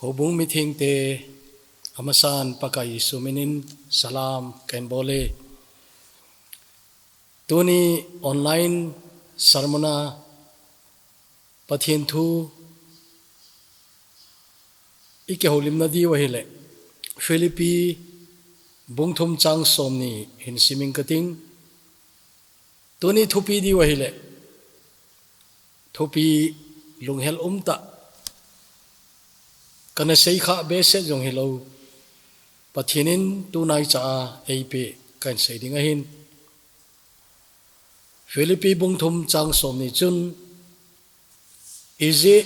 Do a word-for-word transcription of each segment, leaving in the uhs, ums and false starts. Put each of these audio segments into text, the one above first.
Houbung mithengte, amasan Pakai Jesu minin salam kahin bol e. Tuni online sermon a Pathen thu i kihoulimna diu ahile, Philippi bung thum chang somni hin simin kating. Tuni thupi diu ahile, thupi lunghel umtah, kana seikhah behseh jong hilou, Pathen in tunaicha a eipeh kahin sei ding ahin. Philippi bung thum chang somni chun, ijeh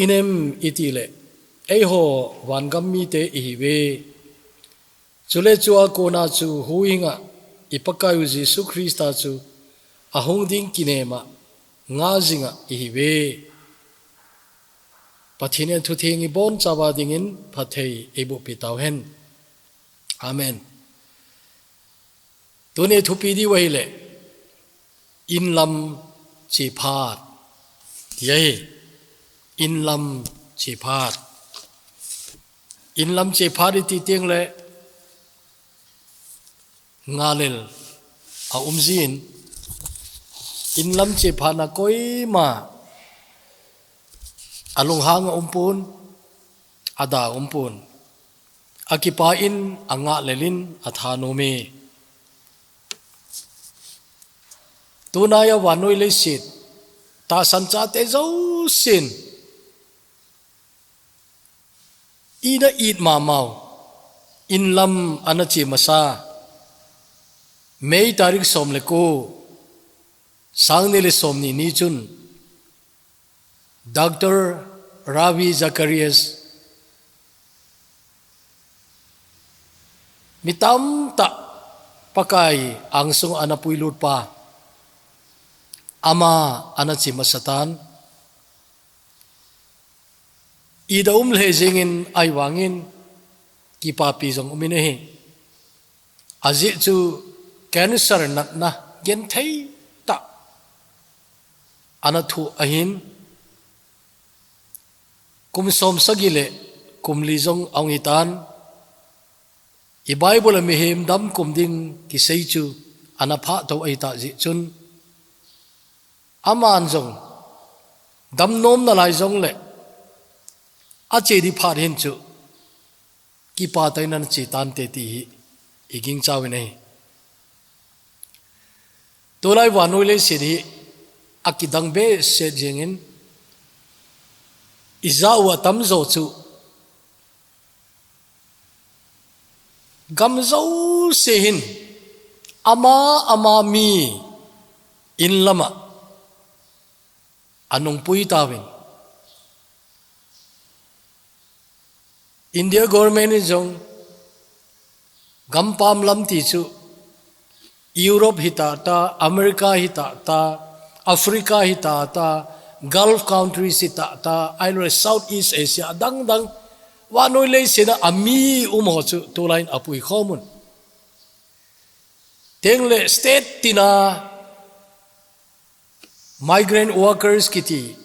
inem itile, eiho vangam mite ihiuve. Chule chua kona chu huhhinga i Pakaiu Jesu Christa chu ahung ding kinema ngah jinga ihiuve. Pathen in athutheng ibonchauva dingin phatthei eibohpi tauhen. Amen. Tuni thupi diu ahile, inlam chephat, ti ahi. Inlam chephat. Inlam chephat iti tengle, ngalel aumjin, inlam chephatna koima alunghang aumpon, ada aumpon. Akipah in, angahlel in, athanom e. Tunaiya vannoi leiset tahsan chate jousen ina it mamau, inlam ana che masa, May tarik som le ko, sangni le somni ni chun, Doctor Ravi Zacharias, mi tamtah Pakai angsunga ana puilut pa, ama ana che masa tan. It aum lheh jengin ahivangin kipapi jong umin ahi. Ajeh chu cancer natna genthei tah ana thoh ahin, kum som sagi le kum li jong ahung hitan. I Bible a mihem dam kum ding kisei chu ana phah tou ahitah jeh chun, aman jong damnom nalai jongle, ache ding phat hin chu kipah tah in ana che tante ti hi igingchan ahi. Tulai vannoi leiset hi akidang behseh jengin, ijah u atamjo chu gam jouse hin ama ama mi inlama anungpui tauvin. India government in jong gampam lam ti chu Europe hita ta, America hita ta, Africa hita ta, Gulf countries hita ta, ahilouleh Southeast Asia adang dang, vannoi leiseta ami um ho chu tulai in apui khomun. Tengle state tina migrant workers kiti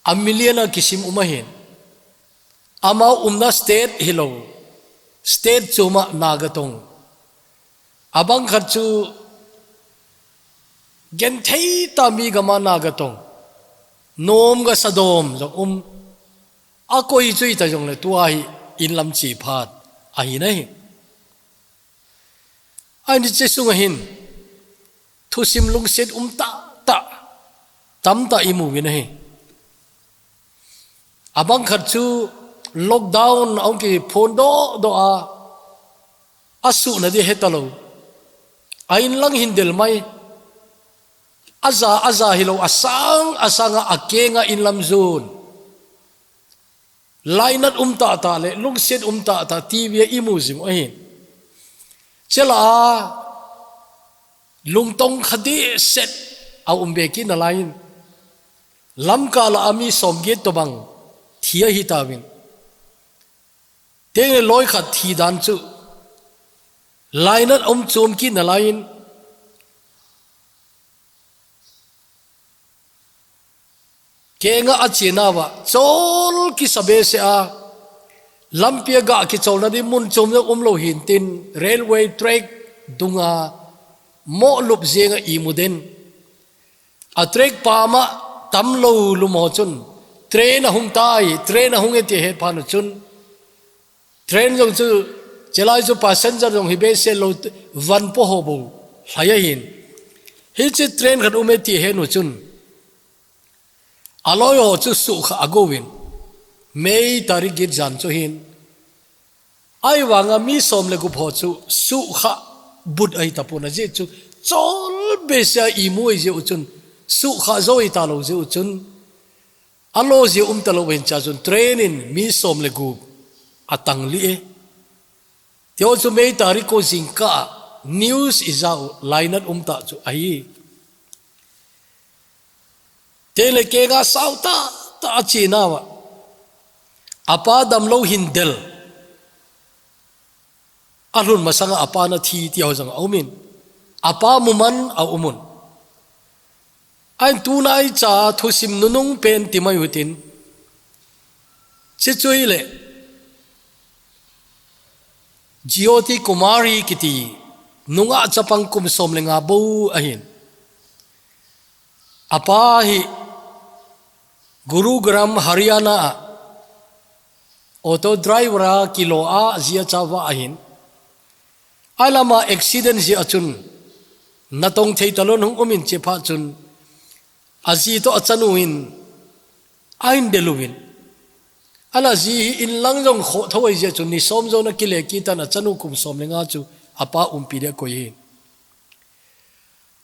a million a kisim um ahin. Ama umna state hilou, state choma Naga tong. Abang khat chu genthei tah mi gama Naga tong. Nom ga sadom jong um. Akoi chu hita jongle tua hi inlam chephat ahi nahi. Ahin hiche sunga hin thusim lungset um tah tah tamtah imu uvin ahi. Abang khat chu lockdown ahung kiphondoh doh a, asuhna ding hetalou, a inlang hin del mai. Aja aja hilou, asang asanga akenga inlam jon. Lainat um tah tah le lungset um tah tah T V a imu jing u ahin. Chule lungtong kha dehset aum be kit nalaiyin, Lamka lah a mi somget tobang thi ahitauvin. Tengle loi khat thi dan chu lainat um chom kit nalaiyin, Kenga a chena va, chol kisa behseh a, lampi a ga kicholna ding mun chom na um lo hin tin, railway track dunga mo lup zenga i mu den. A track pama tam lo lum ho chun, train a hung tai, train a hung e ti he phan chun, train jong chu, chelai chu passenger jong hi behseh lo van po ho bo, hlai a hin. Hiche train khat um e ti he nu chun, a loi ho chu sukha a go in. May tarik get jan chu hin. Ai vanga mi som le gup ho chu sukha but ai tapuna je chu chol behseh a i mu ai je u chun sukha zo ai ta lo je u chun a lo je um ta lo hin cha chun train in mi som le gup a tang li e. Teo chu May tarik ko jingkah news i ja u lainat um ta chu ahi. Te le kenga sau ta, ta a chena va. A pa dam lo hin del. A hlun masanga a pa na thi ti ho jong a um in. A pa mu man a um un. Ahin tunai cha thusim nunung pen ti mai u tin. Chi chu hi le. Jyoti Kumari kiti nungah chapang kum som le nga bo ahin. A pa hi Gurugram, Haryana a auto driver a kilo a ji a cha va ahin. A lama accident ji a chun natong thei ta lon hung um in che pha chun a ji to a chanu in ahin del u in. A la ji hi in lang jong kho tho ai ji a chun ni som jo na kile kitan a chanu kum som le nga chu a pa umpi dia koi hi.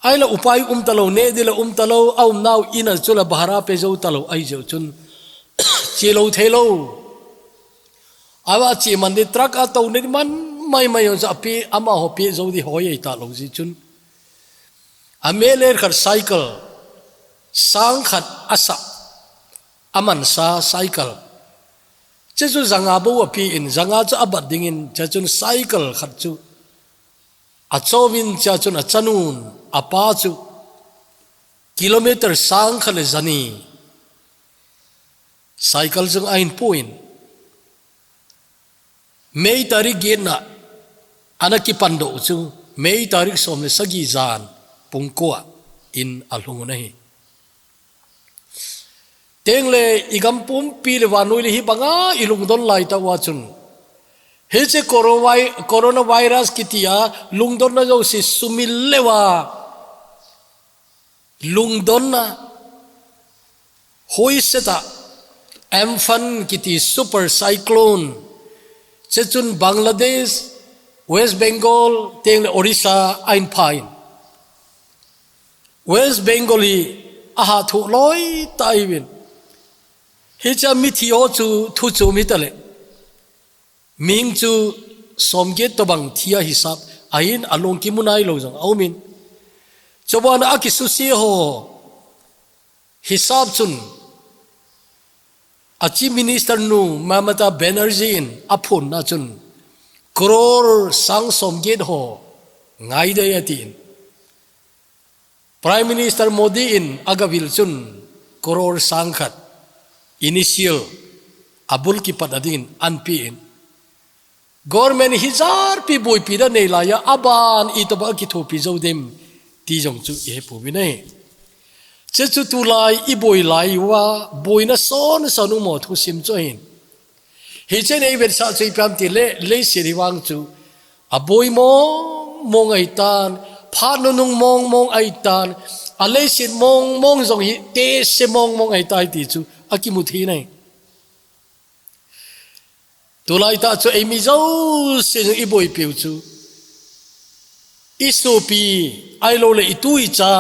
Ai la upai um ta lo, ne di la um ta lo, a um nau in a chu la bahara pe zo ta lo, ai je u chun. Chi lo thei lo. A va chi man di truck a to ne di man mai mai on sa pi, ama ho pi zo di hoi ai ta lo ji chun. A me le khat cycle, sang khat a sa, a man sa cycle. Che chu zanga bo a pi in, zanga chu a bat ding in, che chun cycle khat chu. A chawvin chia chun a chanun, a pa chu kilometer sang khat le zani cycle chung a inpuin, May tarik gietna ana kipan doh chu, May tarik som le sagi zan pungkua in a hlung un ahi. Teng le i gam pumpi le vanui le hi banga i lungdon lai ta ua chun. Hiche coronavi-, coronavirus kitia lungdonna jouse sumil lewa. Lungdonna hoiseta Amphan kiti super cyclone. Che chun Bangladesh, West Bengal, teng le Orissa a inphain. West Bengal hi a ha thu loi ta iwin. Hicha mithi ho chu thu chu mi ta le. Ming chu som giet to bang thia hisap ahin a long kimunai lo jong a umin. Chobana a kisusi ho hisap chun a Chief Minister nu Mamata Banerjee in a phun na chun crore sang som giet ho ngai dei a tin. Prime Minister Modi in a gavil chun crore sang khat initial a bul kipat a dingin an pi in. Government hi zarpi buaipi da nei laia a ban i taba a kithupi zo dem ti zong chu i he pu vin ahi. Che chu tulai i buai lai ua buaina son son u mo thu sim chu ahin. Hi chen ei vet sa chu i piam ti le, leiset hi vang chu a buai mong mong ai tan, phat nunung mong mong ai tan, a leiset mong mong zong hi te se mong mong ai tai ti chu a kimu thei nai. Tulai ta chu ei mi zo se zong i buai piu chu. I supi, ai lo le i tu i cha,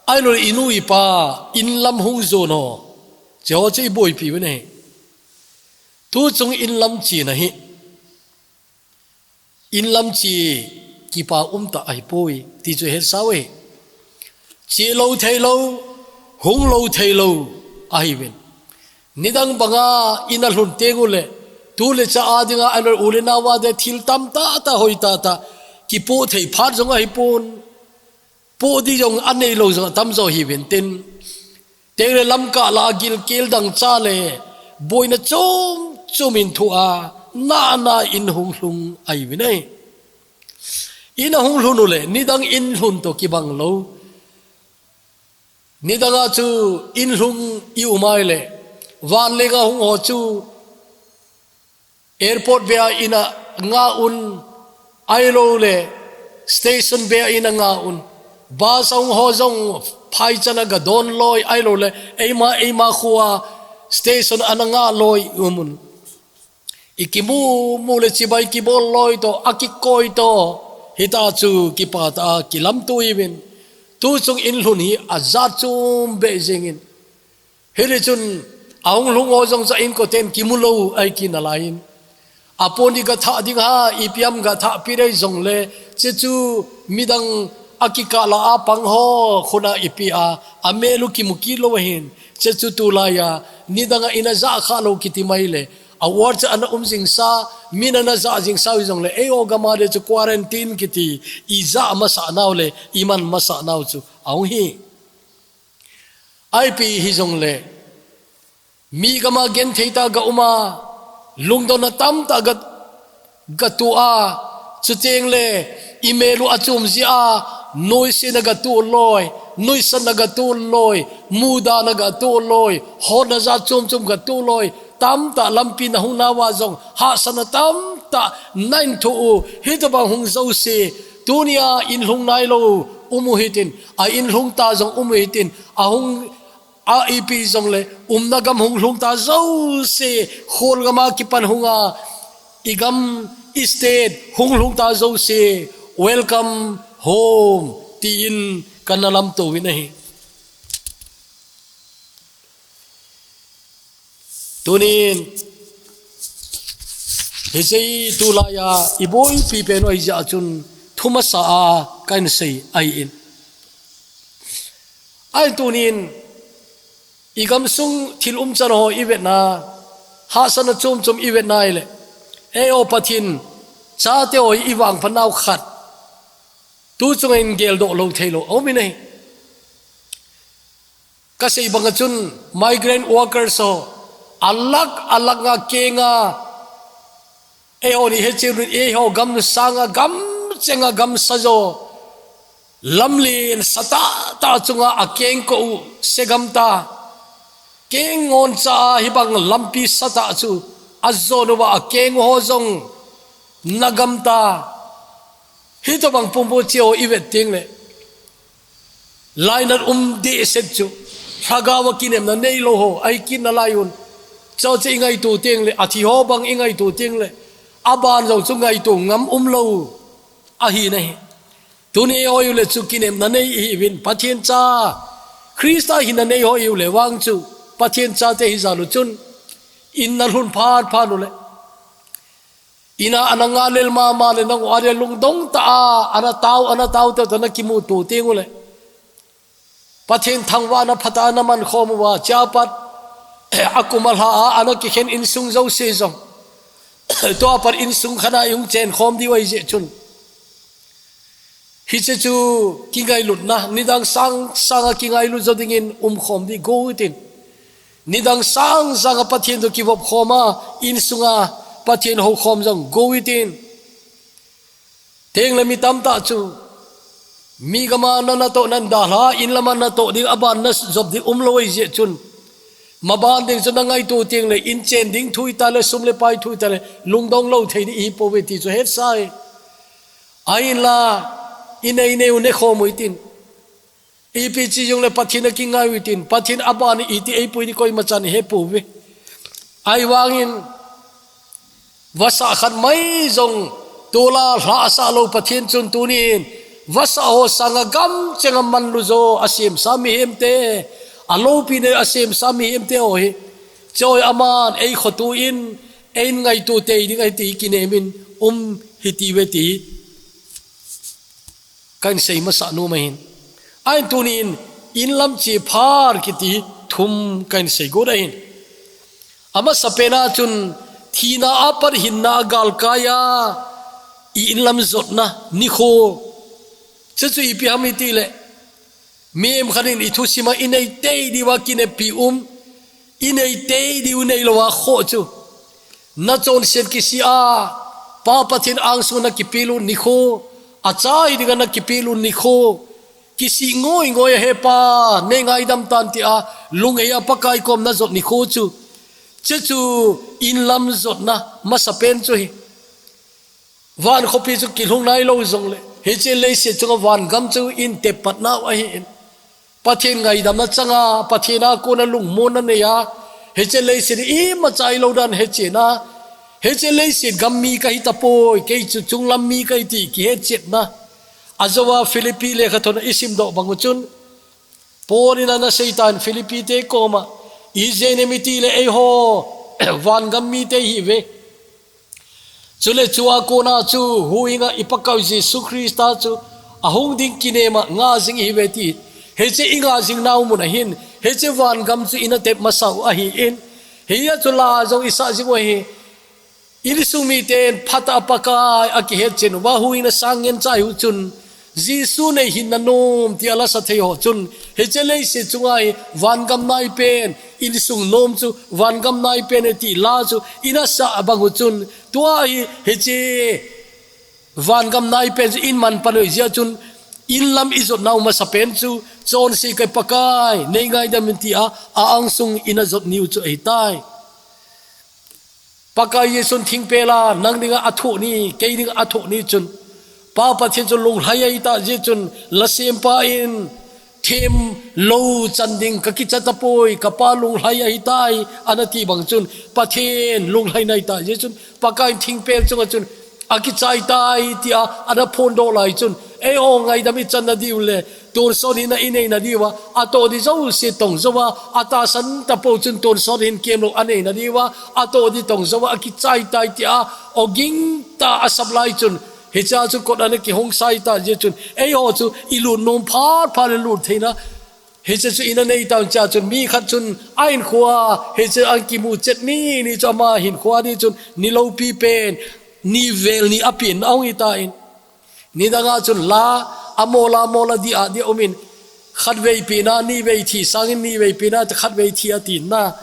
ai lo le i nu i pa, in lam hung zo no. Che ho chu i buai piu ne. Tu chung in lam chi na hi. In lam chi kipa um ta ahi poi, ti chu het sau e. Chi lo thei lo, hung lo thei lo, ahi vin. Nidang banga in a hlun teng u le, tu le cha a dinga a lo u le nau a de thil tam ta ta hoi ta ta, kipu thei phat zong ahi pun. Pu di zong a nei lo zong a tam zo hi vin tin. Tengle lamkah lah a gilkel dangchah le boina chom chom in thu a nana in hung lhung ahi uve. In ahung lhun u le nidang in lhun toh kibang lou. Nidang a chu in lhung i um a ahile, vanleng a hung ho chu airport bea in a nga un, ahilou le station bea in a nga un. Bus a hung ho jong phai chan a ga don loi, ahilou le eima eima khua station a na nga loi um un. I kimu mu le chibai kibol loi toh, a kikoi toh, hita chu kipah tah a kilamto i uvin. Tu chung in lhun hi a jat chom beh jing in. Hiti chun ahung lhung ho jong chu a inkoten kimu lou ahi kit nalai in. A pon i ga thah ding ham, ipi ham ga thah pi dei jong le, che chu midang a kikah lah a pang ho khut a i pe a, a mel u kimu kit lou ahin. Che chu tulai a nidang a in a ja kha lou kiti mai le, a ward cha ana um jing sa, min ana ja jing sa u jong le, eiho gam a de chu quarantine kiti, i ja masa nau le i man masa nau chu ahung hi. Ipi hi jong le, mi gam a genthei tah a ga um a, lungdon a tamtah ga, ga tuh a, chuteng le i mel u a chom jeh a, nuisat na ga tuh loi, nuisat na ga tuh loi, muda na ga tuh loi, hot na ja chom chom ga tuh loi, tamtah lampi na hung nau a jong, hahsat na tamtah na in thoh u, hitobang hung jouse, tuni a in lhung nai lou, um u hitin, a in lhung ta jong um u hitin, a hung a ipi jong le, umna gam hung lhung ta jouse, khol gam a kipan hung a, i gam i state hung lhung ta jouse, welcome home, ti in kana lamto u ahi. Tunin, hiche tulai a i boipi pen u ahi jeh chun, thu masa a kan sei ahi in. Ahin tunin, i gamsung thil umchan ho i vetna, hahsatna chom chom i vetna ahile, eiho Pathen chate ho i vangphat nau khat, tu chunga in geldoh lou thei lou a um in ahi. Ka sei bang a chun migrant workers ho, a lakh, a lakh nga keng a, eiho ni he chiu nun eiho gam sang a, gam cheng a, gam sa jo, lamlen sa tah tah chunga a keng ko u, se gam ta. Keng ngon cha a hibang lampi sa tah chu a jon uva a keng ho jong na gam ta. Hitobang pumpu chiu i vet teng le, lainat um dehset chu, lhagao a kinemna nei lou ho ahi kit nalai un. Chuche i ngaito teng le, a thi ho bang i ngaito teng le, a ban jong chu ngaito ngam um lou ahi na hi. Tuni eiho u le chu kinemna nei i hi uvin, Pathen cha, Christa hina nei ho u le vang chu, Pathen chate hi jal u chun, in na lhun phat phat u le, in a ana nga lel mama le, nang u a le lungdong tah a, ana tao, ana tao tah tah na kimuto teng u le, Pathen thangvahna phatah a na man khom uva, chea pat, a kum a lha a, ana kikhen insung jouse jong, tua pat insung khat a i hung chen khom diu ahi jeh chun, hiche chu kingailutna, nidang sang sang a kingailut jo dingin um khom di go u hitin. Nidang sang sang a Pathen toh kivop khom a, insung a Pathen hou khom jong go u hitin. Teng le mi tamtah chu, mi gam a na natoh nan dalha, in lam a natoh ding, a ban na jop ding um lou ahi jeh chun, ma ban ding chu na ngaito teng le, in chen ding thu i ta le, sum le pai thu i ta le, lungdong lou thei ding i hi pouve ti chu het sa e. Ahinla, i nei nei u ne khom u hitin. Ipi chi jong le Pathen a kingai u hitin, Pathen a ban i ti ei pui di koima chan i he pouve. Ahivangin, vasa khat mai jong tol a lhah a sah lou Pathen chun tunin, vasa ho sang a gam cheng a manlu jo a semsa mihem te, a loupina a semsa mihem te ho hi, choi aman ei khoto in, ei ngaito tei ding ahi ti kinem in um hiti uve ti kan sei masa nom ahin. Ahin tunin, in lam che phar kiti thum kan sei got ahin. Amasa pen a chun, thina a pat hinna a galkai a, i in lam jotna nikho. Chuchu ipi ham i ti le, Mihem khat in i thusim a i nei tei diu a kinepi um, i nei tei diu nei lo a khoh chu. Na chonset kisih a, Pa Pathen angsung na kipelut nikho, achai dinga na kipelut nikho, kisih ngoi ngoi a he Pa, nei ngaidam tan tia, lunghei a Pakai kom na jot nikho chu. Che chu in lam jotna, masa pen chu hi. Van khopi chu kilhung nai lo jong le. Hiche leiset chunga van gam chu in tep pat nau ahi in. Pathen ngaidamna changa, Pathen a kona lungmonna nei a. Hiche leiset ima chai lo dan hiche na. Hiche leiset gam mi ka hi tapoi, kei chu chunglam mi ka hi ti kihet chetna. Ajoa Philippi lekhathot a i sim doh bang u chun. Paul in ana sei tan Philippi te koma. Ijeh inem i ti le eiho, van gam mi te hi ve. Chule chua kona chu huinga i Pakaiu Jesu Christa chu ahung ding kinema nga jing ihi ve ti. Hiche i nga jing nau mun ahin, hiche van gam chu ina tep masa u ahi in. Hia chu la jong i sa jing u ahi. Insung miten phat a Pakai a kihet chen uva huina sang ngen chai u chun. Jesu nei hinna nom ti a la sa thei ho chun. Hiche leiset chunga hi van gam nai pen, insung nom chu van gam nai pen e ti la chu ina sa bang u chun. Tua hi hiche van gam nai pen chu in man pan u jia chun in lam i jot nau masa pen chu chonse kei Pakai, nei ngaidam in ti a, a angsung ina jot niu chu ahi tai. Pakai Jesun thingpel a, nang dinga a thoh ni, kei dinga a thoh ni chun. Pa Pathen chu lunglhai ahi ta jeh chun, la sempa in, them lo chan ding ka kicha tapoi, ka pa lunglhai ahi tai, ana ti bang chun, Pathen lunglhai nai ta jeh chun, Pakai in thingpel chunga chun, a kichai tai tia, ana phondoh lai chun, eiho ngaidam i channa diu le, tonsot hinna i neina diuva, a toh di jouse tong jouva, a tahsan tapo chun tonsot hin kemlou a neina diuva, a toh di tong jouva, a kichai tai tia, oging ta a sap lai chun, hichea chu kot ana kihong sai ta jeh chun, eiho chu i lut nom phat phat le lut theina, hiche chu ina nei ta un chea chun, mi khat chun a hinkhoa, hiche a kimu chet ni, ni chu ama hinkhoa ni chun, ni lopi pen, ni vel ni a pen a hung hi ta in. Nidanga chun la, a mola, mola di a di a um in, khatvei pena, nivei thi, sangin nivei pena, khatvei thi a tin na.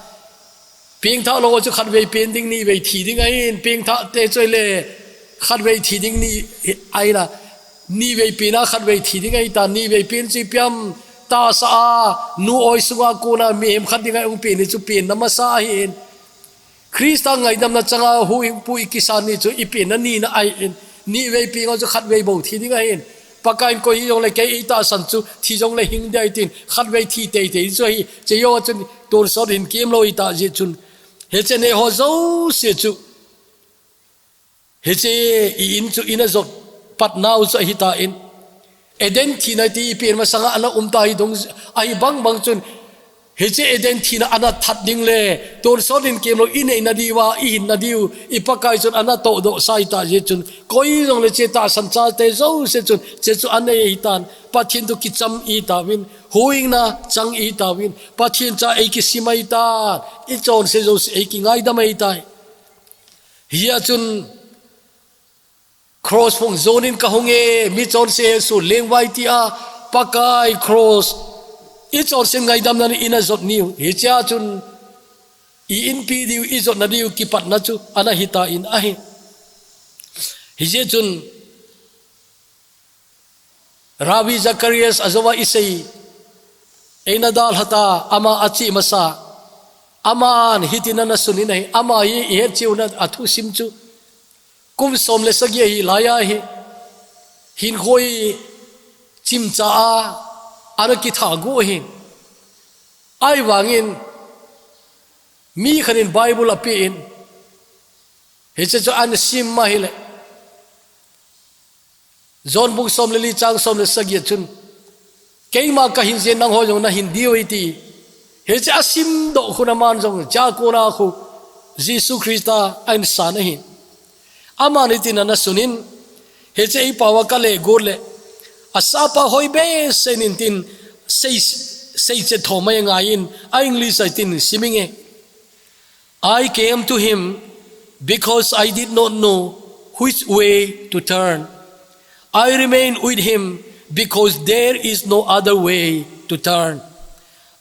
Pengthah lou chu khatvei pen ding, nivei thi ding ahin, pengthah te choi le, khatvei thi ding ni, ahi na, nivei pena, khatvei thi ding ahi ta, nivei pen chu ipi ham, tahsa a, nu oi sunga kona, mihem khat dinga hung pen hi chu penna masa ahin. Christa ngaidamna changa huhhingpu i kisan ni chu i penna nina ahin, nivei peng a chu khatvei bou thi ding ahin. Pakai in koi hi jong le kei ei tahsan chu thi jong le hing ding ahi tin khatvei thi teitei chu ahi. Chejou a chun tonsot hin kemlou i ta jeh chun. Hiche nei ho jouse chu. Hiche i in chu ina jot pat nau chu ahi ta in. Eden thina ti i pen masanga ana um ta hi dong ahi bang bang chun. Hiche Eden thina ana that ding le, tonsot hin kemlou i neina diuva, i hinna diu, i Pakai chun ana tohdoh sai ta jeh chun. Koi jong le che tahsan chate jouse chun, che chu anei ahi tan, Pathen toh kicham i tauvin, huhhingna chang i tauvin, Pathen cha ei kisim ahi tan, i chonse jouse ei kingaidam ahi tai. Hia chun, Cross phong jonin ka hung e, mi chonse Jesu lengvai tia, Pakai cross. I chonse ngaidamna ni ina jot niu. Hichea chun, i inpi diu, i jotna diu, kipatna chu, ana hi ta in ahi. Hijeh chun, Ravi Zacharias ajouva i sei, eina dalha ta, ama a che masa, aman hitin ana sun in ahi, ama hi i het cheh u na a thusim chu. Kum som le sagi ahi lai ahi. Hinkho hi chimcha a, ana kitha gu ahi. Ahivangin, mi khat in Bible a pe in. Hiche chu ana sim ma hile. John bung som le li chang som le sagi a chun. Keima ka hin jeh in nangho jong na hin diu ahi ti. Hiche a simdoh khu na man jong, chakona khu Jesu Christa a insan ahi. Aman hitin ana sun in, hiche i pao a ka le got le, a sapa hoi behseh in tin sei, seiche thom a ngai in, a English a tin sim inge. I came to him because I did not know which way to turn. I remain with him because there is no other way to turn.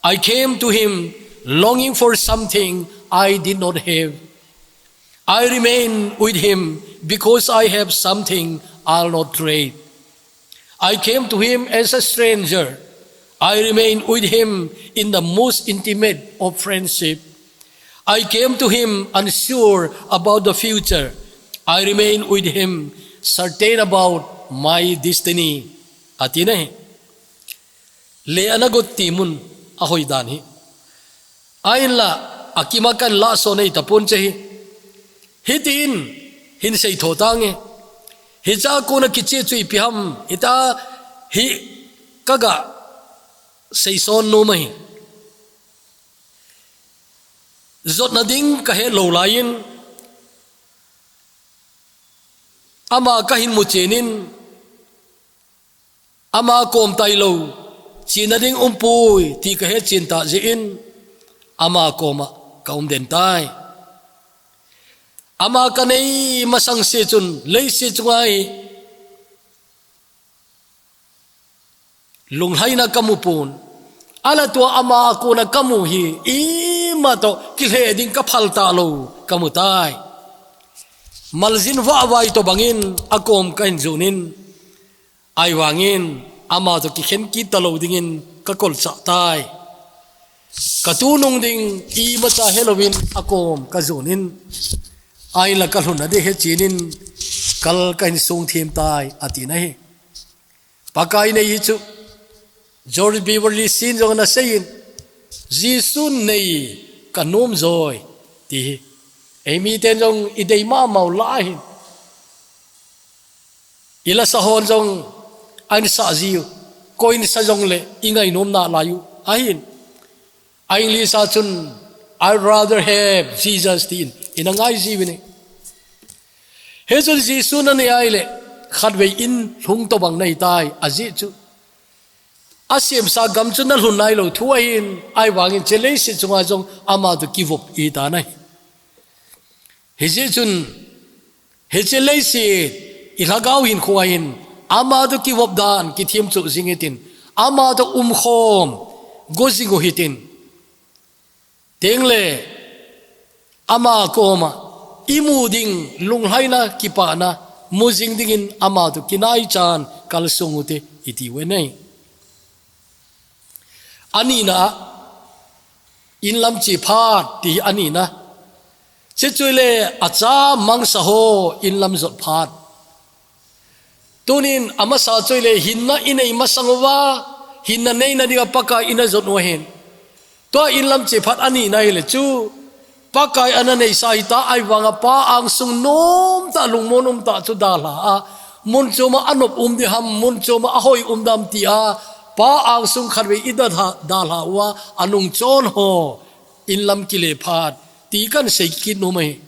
I came to him longing for something I did not have. I remain with him because I have something I'll not trade. I came to him as a stranger. I remain with him in the most intimate of friendship. I came to him unsure about the future. I remain with him certain about my destiny. Ati nahi. Le ana got ti mun a hoi dan hi. Ahinla, akima kan la so nei tapon che hi. Hitin, hin sei tho tange. Hicha kona kiche chu ipi ham, hita hi kaga sei son nom ahi. Zotna ding kahe lou laiyin, ama kahin mu chenin, ama kom tailou, chena ding umpoi, ti kahe chen ta jeh in, ama koma ka um den tai. Ama kanei masang se chun, leiset chunga hi, lunglhaina kamu pon. Ahinla tua ama a kona kamu hi, ima toh, kilhe ding kaphal talou, kamu tai. Maljin vahvai toh bangin, akom kahin jonin, ahivangin, ama toh kikhen kit talou dingin, kakolchah tai. Katu nung ding, imacha helouvin, akom kajonin. Ahinla kalhunna ding hechenin, kal kahin song them tai, ati nahi. Pakai nei hi chu, George Beverly Sheen jong ana seiyin, Jesu nei kanom joi, ti hi. Eimi ten jong idei mama u lai hin. Ilasa hon jong ahin sa jiu, koin sa jongle ingainom nalai u, ahin. A English a chun, "I'd rather have Jesus," tin, ina ngai jiuvin ahi. Hichun Jesu nanei ahile, khatvei in lhung tobang nahitai, ajeh chu. Asemsa gam chu nalhun nailou thu ahin, ahivangin hiche leiset chunga jong ama toh kivop ita nahi. Hijeh chun, hiche leiset, ilhagao hinkho ahin, ama toh kivop dan, kithemchuh jing hitin, ama toh umkhom, go jing u hitin. Tengle, ama koma, imu ding, lunglhaina, kipana, mu jing dingin, ama toh kinaichan, kalsong ute, iti uve nei. Anina, inlam che phat, ti anina. Hiche chu ahile, acha mangsa ho, inlam jot phat. Tunin amasa chu ahile hinna inei masang uva, hinna neina dinga Pakai ina jot u ahin. Tua inlam che phat anina ahile chu, Pakai ana neisa hita ahivanga Pa angsung nomtah lungmon umtah chu dalha a, mun choma anop um ding ham, mun choma ahoi um dam tia, Pa angsung khatvei idalha, dalha uva, anungchon ho, inlam kile phat, ti kan sei kit nom ahi.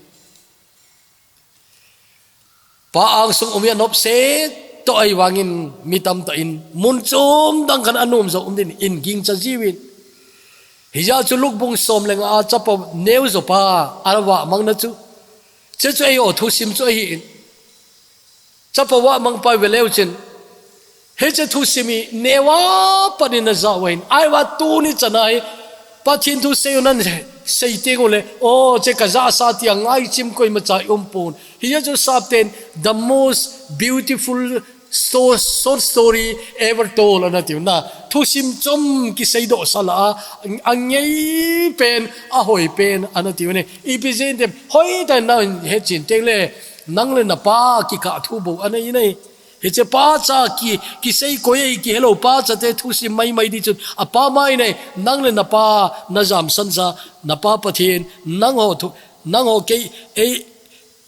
Pa angsung um hi anop se toh ahivangin mi tamtah in mun chom dang khan anom jo um din in gingcha jiuvin. Hijeh chun Luke bung som le nga a chapa neo jo pa avah mangna chu. Hiche chu eiho thusim chu ahin. Chapa vah mang pa ve leu chun. Hiche thusim hi neo a pat in najah u ahin. Ahivang tuni chana hi Pathen thu sei u nan sei teng ule. O, hiche kajahsa tia ngaichim koimacha i um pon. Hijeh chun sapten the most beautiful sto-, short story ever told ana tiu na. Thusim chom kiseidoh sa lah a, angei pen, ahoi pen ana tiu ne. Ipi jeh in tem, hoitah in nahet chen tengle, nang le napa kikah thu bou ana hi nei. Hiche pacha ki, kisei koi ahi kihelou pachate thusim maimai ding chun, apa mai nei, nang le napa najamsan sa, napa Pathen, nangho thu, nangho kei, ei,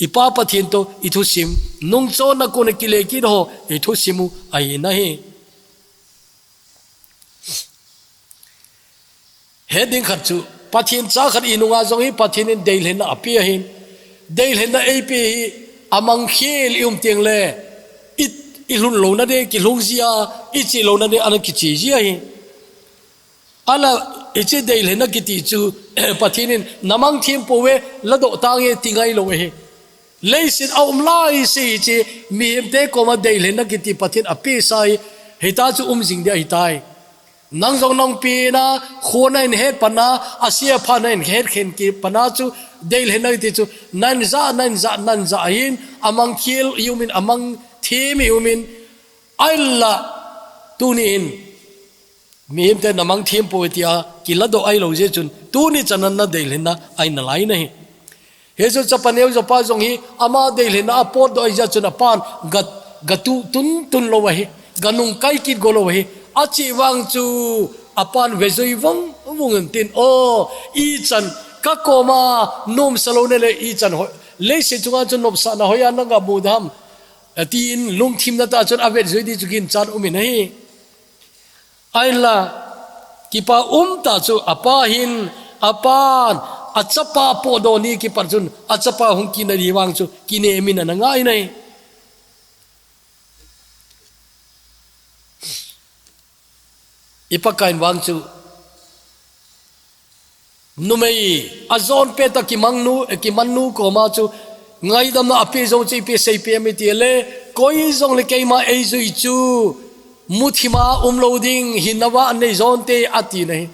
i Pa Pathen toh i thusim, nungchon a kona kile kit ho, i thusim u ahi nahi. Hetding khat chu, Pathen cha khat i nunga jong hi Pathen in deilhenna ape ahin. Deilhenna eipe hi amang khel i um tengle, i, i lhun louna ding, kilhung jia, i che louna ding, ana kiche ji ahi. Ahinla, hiche deilhenna kiti chu, Pathen in namang them pouve, ladoh tange ti ngailou ahi. Leiset a um laise hiche, mihemte koma deilhenna kiti Pathen apesa hi, hita chu um jing ding ahitai. Nang jong nang pina, khua na in het pana, a sia pha na in het khen ki pana chu, deilhenna ti chu, nan za, nan za, nan za hin, amang khel i umin, amang thim i umin, aila, tuni in, mihemte na mang thim po tia, kila do ai lo je chun, tuni chan na deilhenna, ai na lai na hi. Hichu chapa neu japa jong hi, ama deilhenna a potdoh ahi jeh chun apan ga, ga tu tun tun lo ahi, ga nung kai kit go lo ahi. Achi vang chu apan vejui vong vong in tin, o, ichan ka koma nom sa lo ne le ichan hoi, leiset chunga chu nopsahna hoiya na ga mu dem, atin lungthim na ta chun a vejui di chu ginchat um in ahi. Ahinla, kipa um ta chu apa hin, apan, a chapa potdoh ni kipat chun, a chapa hung kina di vang chu, kinem in ana ngai nai. I Pakaiyin vang chu, numei, a jon pet a kimang nu, eh, kiman nu koma chu, ngaidamna a pe jong chu ipi sei pe mi ti le, koi jong le keima ei jui chu, muthima um lo ding, hinna vah nei jonte ati na hi.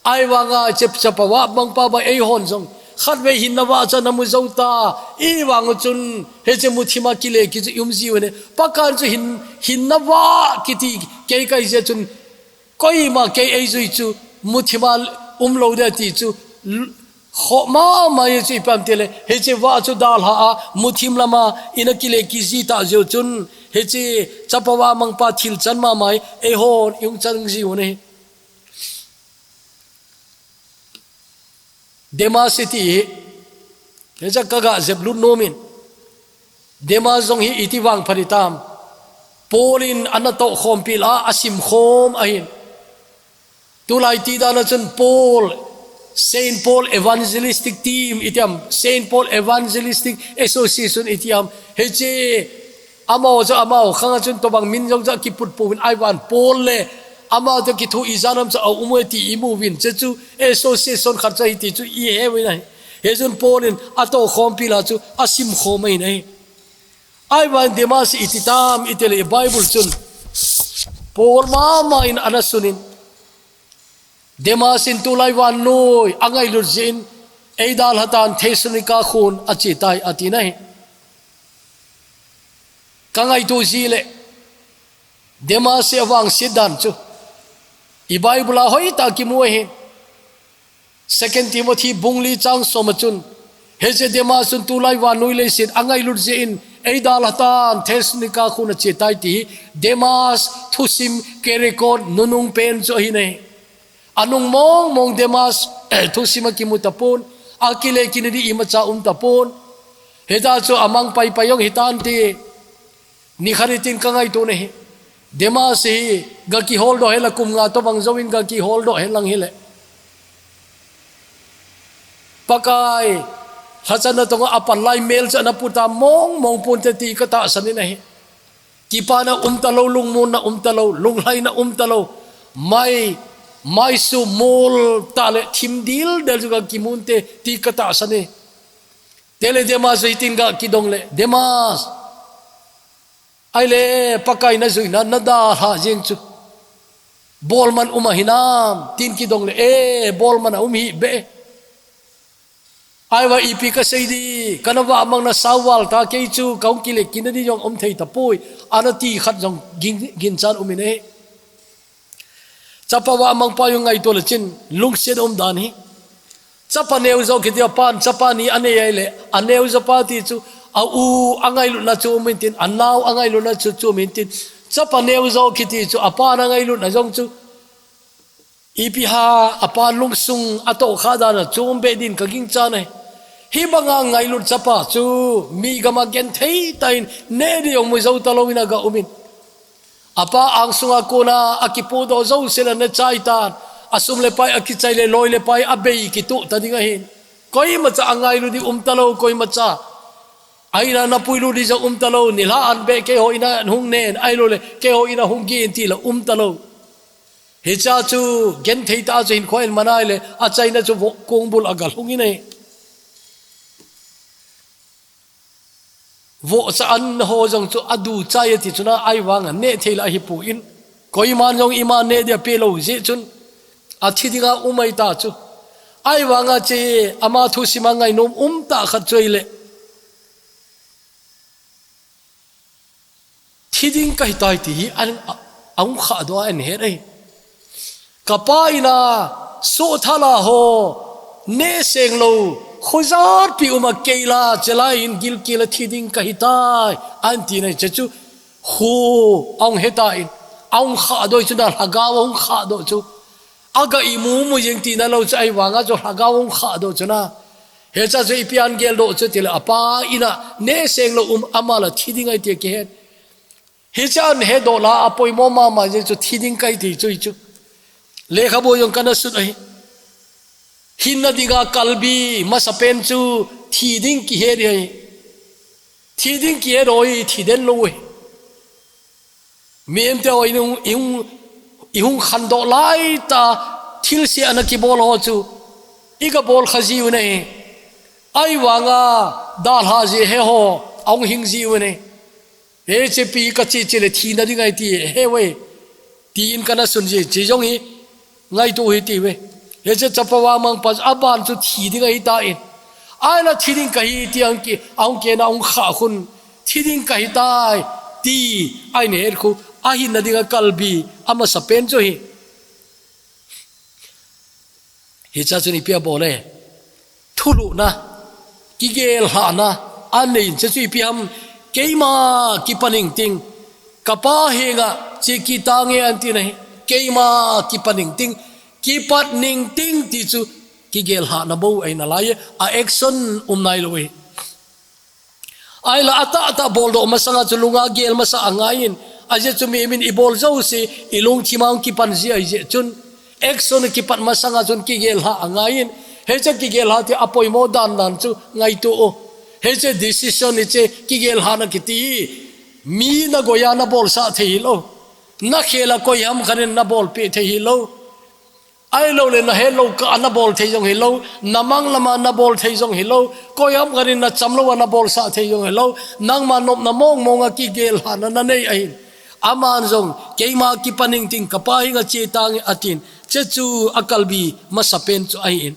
Ahivanga chep chapa vah mangpa ba ei hon jong, khatvei hinna vah cha na mu jou ta, i vang chun, hiche muthima kile ki chu i um jiu ne. Pakaiyin chu hin, hinna vah kiti kei kai jeh chun, koima kei ei jui chu, muthima um lo de ti chu, l-, kho mama ye chu ipi ham ti le, hiche vah chu dalha a, muthim lama, ina kile ki ji ta jeh chun, hiche chapa vah mangpa thil chan mama hi, ei hon, i um chan jiu ne. Demas iti hi, hicha ka ga jep lut nom in. Demas jong hi iti vang phat i tam. Paul in ana toh khompi la, a sim khom ahin. Tulai ti dan a chun Paul, Saint Paul Evangelistic Team iti ham, Saint Paul Evangelistic Association iti ham. Hiche Amaho chu, amaho khang a chun tobang min jong chu a kiput pouvin ahivang Paul le, amaho chu kithu ijat ham chu a um e ti i mu uvin, che chu association khat chu ahi ti chu i he uvin ahi. Hichun Paul in a toh khompi la chu a sim khom ahi nai. Ahivang Demas iti tam i ti le Bible chun Paul mama in ana sunin. Demas in tulai vannoi a ngailut jeh in, ei dalha tan Thessalonica khun a che tai ati nai. Ka ngaito ji le, Demas hi avangset dan chu, i Bible a hoitah a kimu ahi. Second Timothy bung li chang som a chun, hiche Demas chun tulai vannoi leiset a ngailut jeh in, ei dalha tan Thessalonica khun a che tai ti hi, Demas thusim ke record nunung pen chu ahi nai. A nung mong mong Demas, thusim a kimu tapon, a kile kina di imacha um tapon. Hita chu a mang pai pai jong hitan ti, nikhat hitin ka ngaito na hi. Demas hi, ga kihol doh hela kum nga tobang jouvin ga kihol doh helang hile. Pakai, lhachanna tonga a pan lai mel chu ana puta mong mong ponte ti ka tahsan in ahi. Kipana um talou, lungmonna um talou, lunglhaina um talou. Mai, maisu mol tah le thim dil del chu ga kimun te ti ka tahsan e. Te le Demas hitin ga kidong le, Demas. Ahile, Pakai na juina, na dalha jeng chu. Bolman um ahi nam, tin kidong le, e, bolman a um hih beh. Ahivang ipi ka sei di, ka na vahmang na sao val ta kei chu, ka hung kile kina di jong um thei tapoi, ana ti khat jong gin, ginchat um in ahi. Chapa vahmang pa jong ngaito le chin, lungset um dan hi. Chapa neo jo kiti a pan, chapa ni a nei ahile, a neo jo pa ti chu, a u a ngailutna chu um in tin, a nao a ngailutna chu, chu um in tin. Chapa neo jo kiti chu, a pan a ngailutna jong chu, ipi ham, a pan lungsung a tohkha dan a chu um beh din ka ginchat e. Hibanga ngailut chapa chu mi gam a genthei tah in neh di jong mu jou talou in a ga um in. A pa angsunga kona a kipodoh jouse le na chai tan. A sum le pai a kichai le loi le pai a bei kitoh ta ding ahin. Koimacha a ngailut di um talou, koimacha. A in a na puilut di jong um talou, nilhah an beh keiho in a hung nen, ahilou le keiho in a hung gin ti la um talou. Hicha chu genthei tah chu hinkho in man ahile, a chaina chu vohkong bul a ga lhung in ahi. Vohcha an ho jong chu a du chai a ti chun a ahivang a neh thei la ahi poi. Koiman jong ima ne dia pe lou jeh chun, athi dinga um ahi ta chu. Ahivanga che ama thusim a ngainom um tah khat chu ahile, thi ding kahi tai ti hi a, a, ahung khah doh a ahin het ahi. Ka pa in a, soh thala ho, neh seng lou, khojat pi um a kei la, chelai hin gilkel a thi ding kahi tai, ahin ti na hi che chu, khu, ahung he tan, ahung khah doh chu na, lhagao ahung khah doh chu. Aga imu mu jeng tina lou chu ahivanga chu lhagao ahung khah doh chu na. Hiche chu ipi ahin gel doh chu tile, apa in a, neh seng lou um, ama la thi ding ahi ti akihen. Hiche ahin he doh la, apoimo mama jeh chu thi ding kahi ti chu hi chu. Lekhabu jong kana sut ahi. Hinna dinga kalbi, masapen chu thi ding kihe ding ahi. Thi ding kihe doh hi, thi den lou ahi. Mihem te ho in ihung, ihung, ihung khandoh lai ta, thilse ana kibol ho chu. Iga bol kha jiu ahi. Ahivanga, dalha ji he ho, ahung hing jiu ahi. Hiche pi kache che le thina ding ahi ti, he ve. Tin kana sun ji, che jong hi, ngaito hite ve. Hiche chapa vahmang pa, aban chu thi ding ahi tan. Ahila thi ding kahi ti ahung ki, ahung kihena ahung khah khun. Thi ding kahi tai, ti, ahin het khu, ahinna dinga kalbi, amasapen chu hi. Hiche chun ipi abol e. Thulhuhna, kigel lhahna, anei in che chu ipi ham, keima kipan ingting, ka pa henga che kit tange ahin ti na hi, keima kipan ingting, kipat ingting ti chu kigel lhahna bou ahi nalai e, a action um nailou e. Ahila atah tah bol doh masanga chu lunga gel masa angaiyin, ajeh chu mimin ibol jouse, ilungthim a hung kipan ji ahi jeh chun, action kipat masanga chun kigel lha angaiyin, hiche kigel lha ti apoimo dan dan chu ngaito u. Hiche decision hiche kigel lhahna kiti hi, mi nagoiya nabolsah thei hilou. Nakhel a koiham khat in nabolpeh thei hilou. Ahilouleh nahet lou kah a nabol thei jong hilou, namang lama nabol thei jong hilou, koiham khat in nacham lou a nabolsah thei jong hilou, nangma nopna mong mong a kigel lhahna nanei ahin. Aman jong, keima kipan ingting ka pa henga che tange atin, che chu akalbi masapen chu ahin.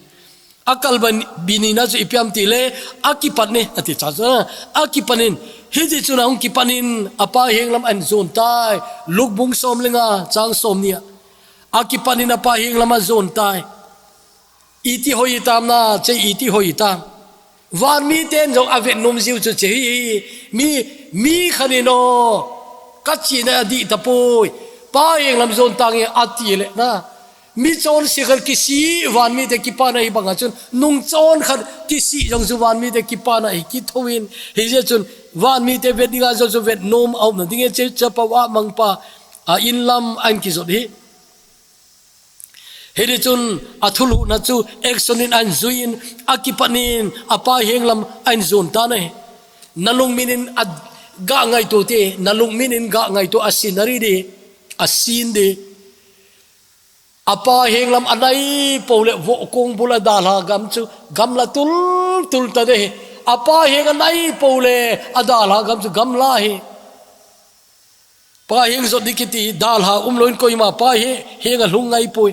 Akalbi nina chu ipi ham tile, akipat in, ati cha chu, akipat in, hiti chun ahung kipan in, apa heng lam ahin jon tai, Luke bung som le nga, chang somni a. Akipat in apa heng lam ajon tai. Iti hoi tam na, che iti hoi tam. Van miten jong avet nom jiu chu che hi, mi, mi khat in o, kachena adih tapoi. Pa heng lam jon tange ati le na. Mi chonse khat kisih, van mite kipana hi banga chun, nung chon khat kisih jong chu van mite kipana hi kithou in. Hijeh chun, van mite vet dinga jong chu vet nom aumna ding e che, chapa vahmang pa, a in lam ahin kijot hi. Hiti chun athulhuhna chu action in ahin jui in, akipat in apa heng lam ahin jon tan ahi. Nalungmin in aga ngaito te, nalungmin in ga ngaito a scenery di, a scene di. Apa heng lam anai pou le vohkong bul a dalha gam chu gamla tul tul ta de. Apa heng anai pou le adalha gam chu gamla hi. Pa heng jot ding kiti, dalha umlou in koima pa he, heng alhung ngai poi.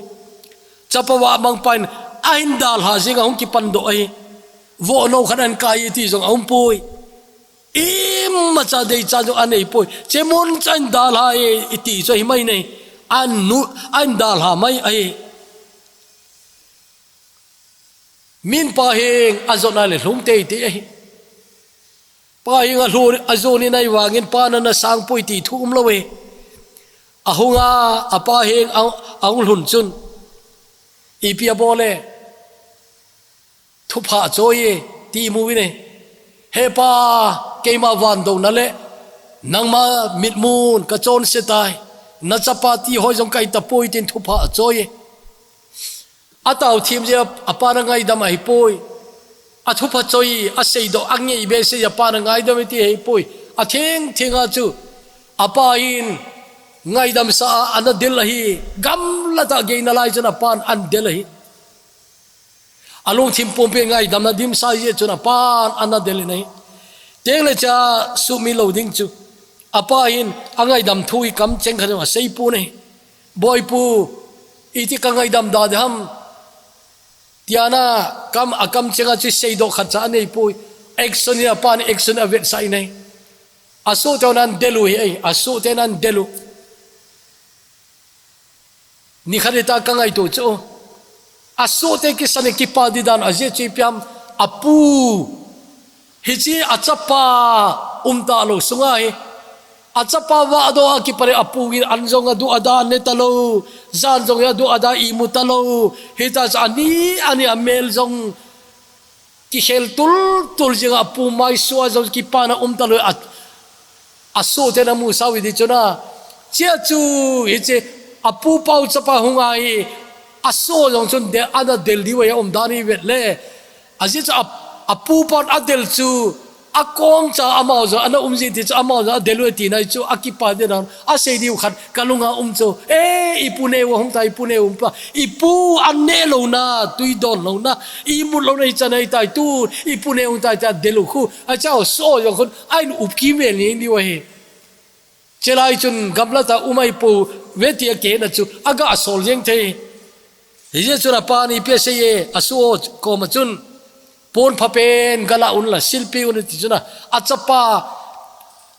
Chapa vahmang pa in, ahin dalha jeng a hung kipan doh ahi. Vohnou khat ahin kai e ti jong aum poi. Imacha deicha jong anei poi. Che mun cha in dalha e, iti chu ahi mai nei. Ahin nu, ahin dalha mai ahi. Min pa heng ajot na le lhung teitei ahi. Pa heng alhun, ajon in ahivangin pa nana sang poi ti thu umlou e. Ahunga, apa heng a, ahung lhun chun. Ipi abol e. Thupha choi e, ti mu in e. He pa, keima van douna le. Nangma mitmun kachonse tai. Nachapa ti hoi jong kahi tapoi tin thupha choi e. Atao thim jeh a, apa na ngaidam ahipoi. Athupha choi, aseidoh, angei behseh jeh a apa na ngaidam e ti ahipoi. Atheng theng a chu, apa in ngaidam sa a ana del ahi, gamla tah gei nalai chun apan ahin del ahi. Alungthim pumpi ngaidamna dimsa jeh chun apan ana del in ahi. Tengle cha sumil lou ding chu. Apa hin angaidam thu hi kamcheng khat jong asei pon ahi. Boipu, iti ka ngaidam da de ham. Tiana kam a kam chenga chu seidoh khat cha anei pui. Action ya pan action a vet sai nei. Asu te nan delu hi ei, asu te nan delu. Ni khat ta ka ngaito chu. Asu te kisan kipa di dan a je chi piam apu. Hichi a chapa um ta lo sunga hi. A chapa va do a kipare apu in an zong a du a da ne ta lo. Zan zong a du a da i mu ta lo. Hita cha ani ani a mel zong. Ki hel tul tul zing a pu mai sua zong kipa na um ta lo a. Asu te na mu sau i di chuna. Chia chu hichi apu pau chapa hung a hi. Asu zong chun de ana del di wa ya um dan i vet le. A zi chu a, a pu pon a del chu, a kong cha amau zo, ana um zi ti chu amau zo, a del u ti nai chu, a kipa de dan, a sei diu khat, ka lunga um chu, e, i pu ne u hung tai, i pu ne um pa, i pu an ne lo na, tui don lo na, i mut lo na, i cha nai tai tu, i pu ne hung tai ta del u khu, a chao so yo khun, ai nu up ki vel ni diu hi. Chelai chun gamla ta umai pu veti a kehna chu aga a sol jeng thei. Hijeh chun a pa ni pia sei e, a su o koma chun pon pha pen gala un la silpi un ti chun a, a chapa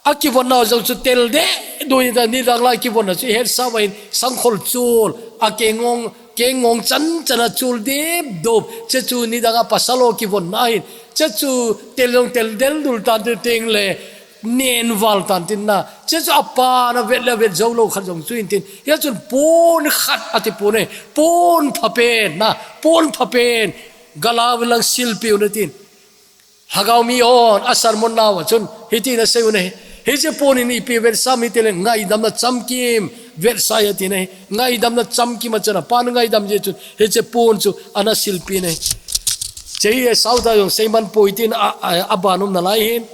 a kivonna zong chu tel de dui ta ni dang lai kivonna chu het sa vain sangkhol chul a kengong kengong chan chan a chul dip dup che chu ni dang a pasal o kivonna hin che chu tel zong tel del dul tan te teng le nen val tan tin na. Che chu a pa na vet le vet zo lo khat zong chu in tin. Hia chun pon khat a ti pon e. Pon pha pen na. Pon pha pen. Gala lang silpi u na tin. Lhagao mi on a sermon nau a chun. Hiti na sei u na hi. Hi che pon in ipi vet sa mi te le ngaidam na chamkim vet sa ya ti na hi. Ngaidam na chamkim a chun a pa na ngaidam je chun. Hi che pon chu ana silpi na hi. Che hi e sau ta zong sei man poi tin a, a, a ban um na lai hin.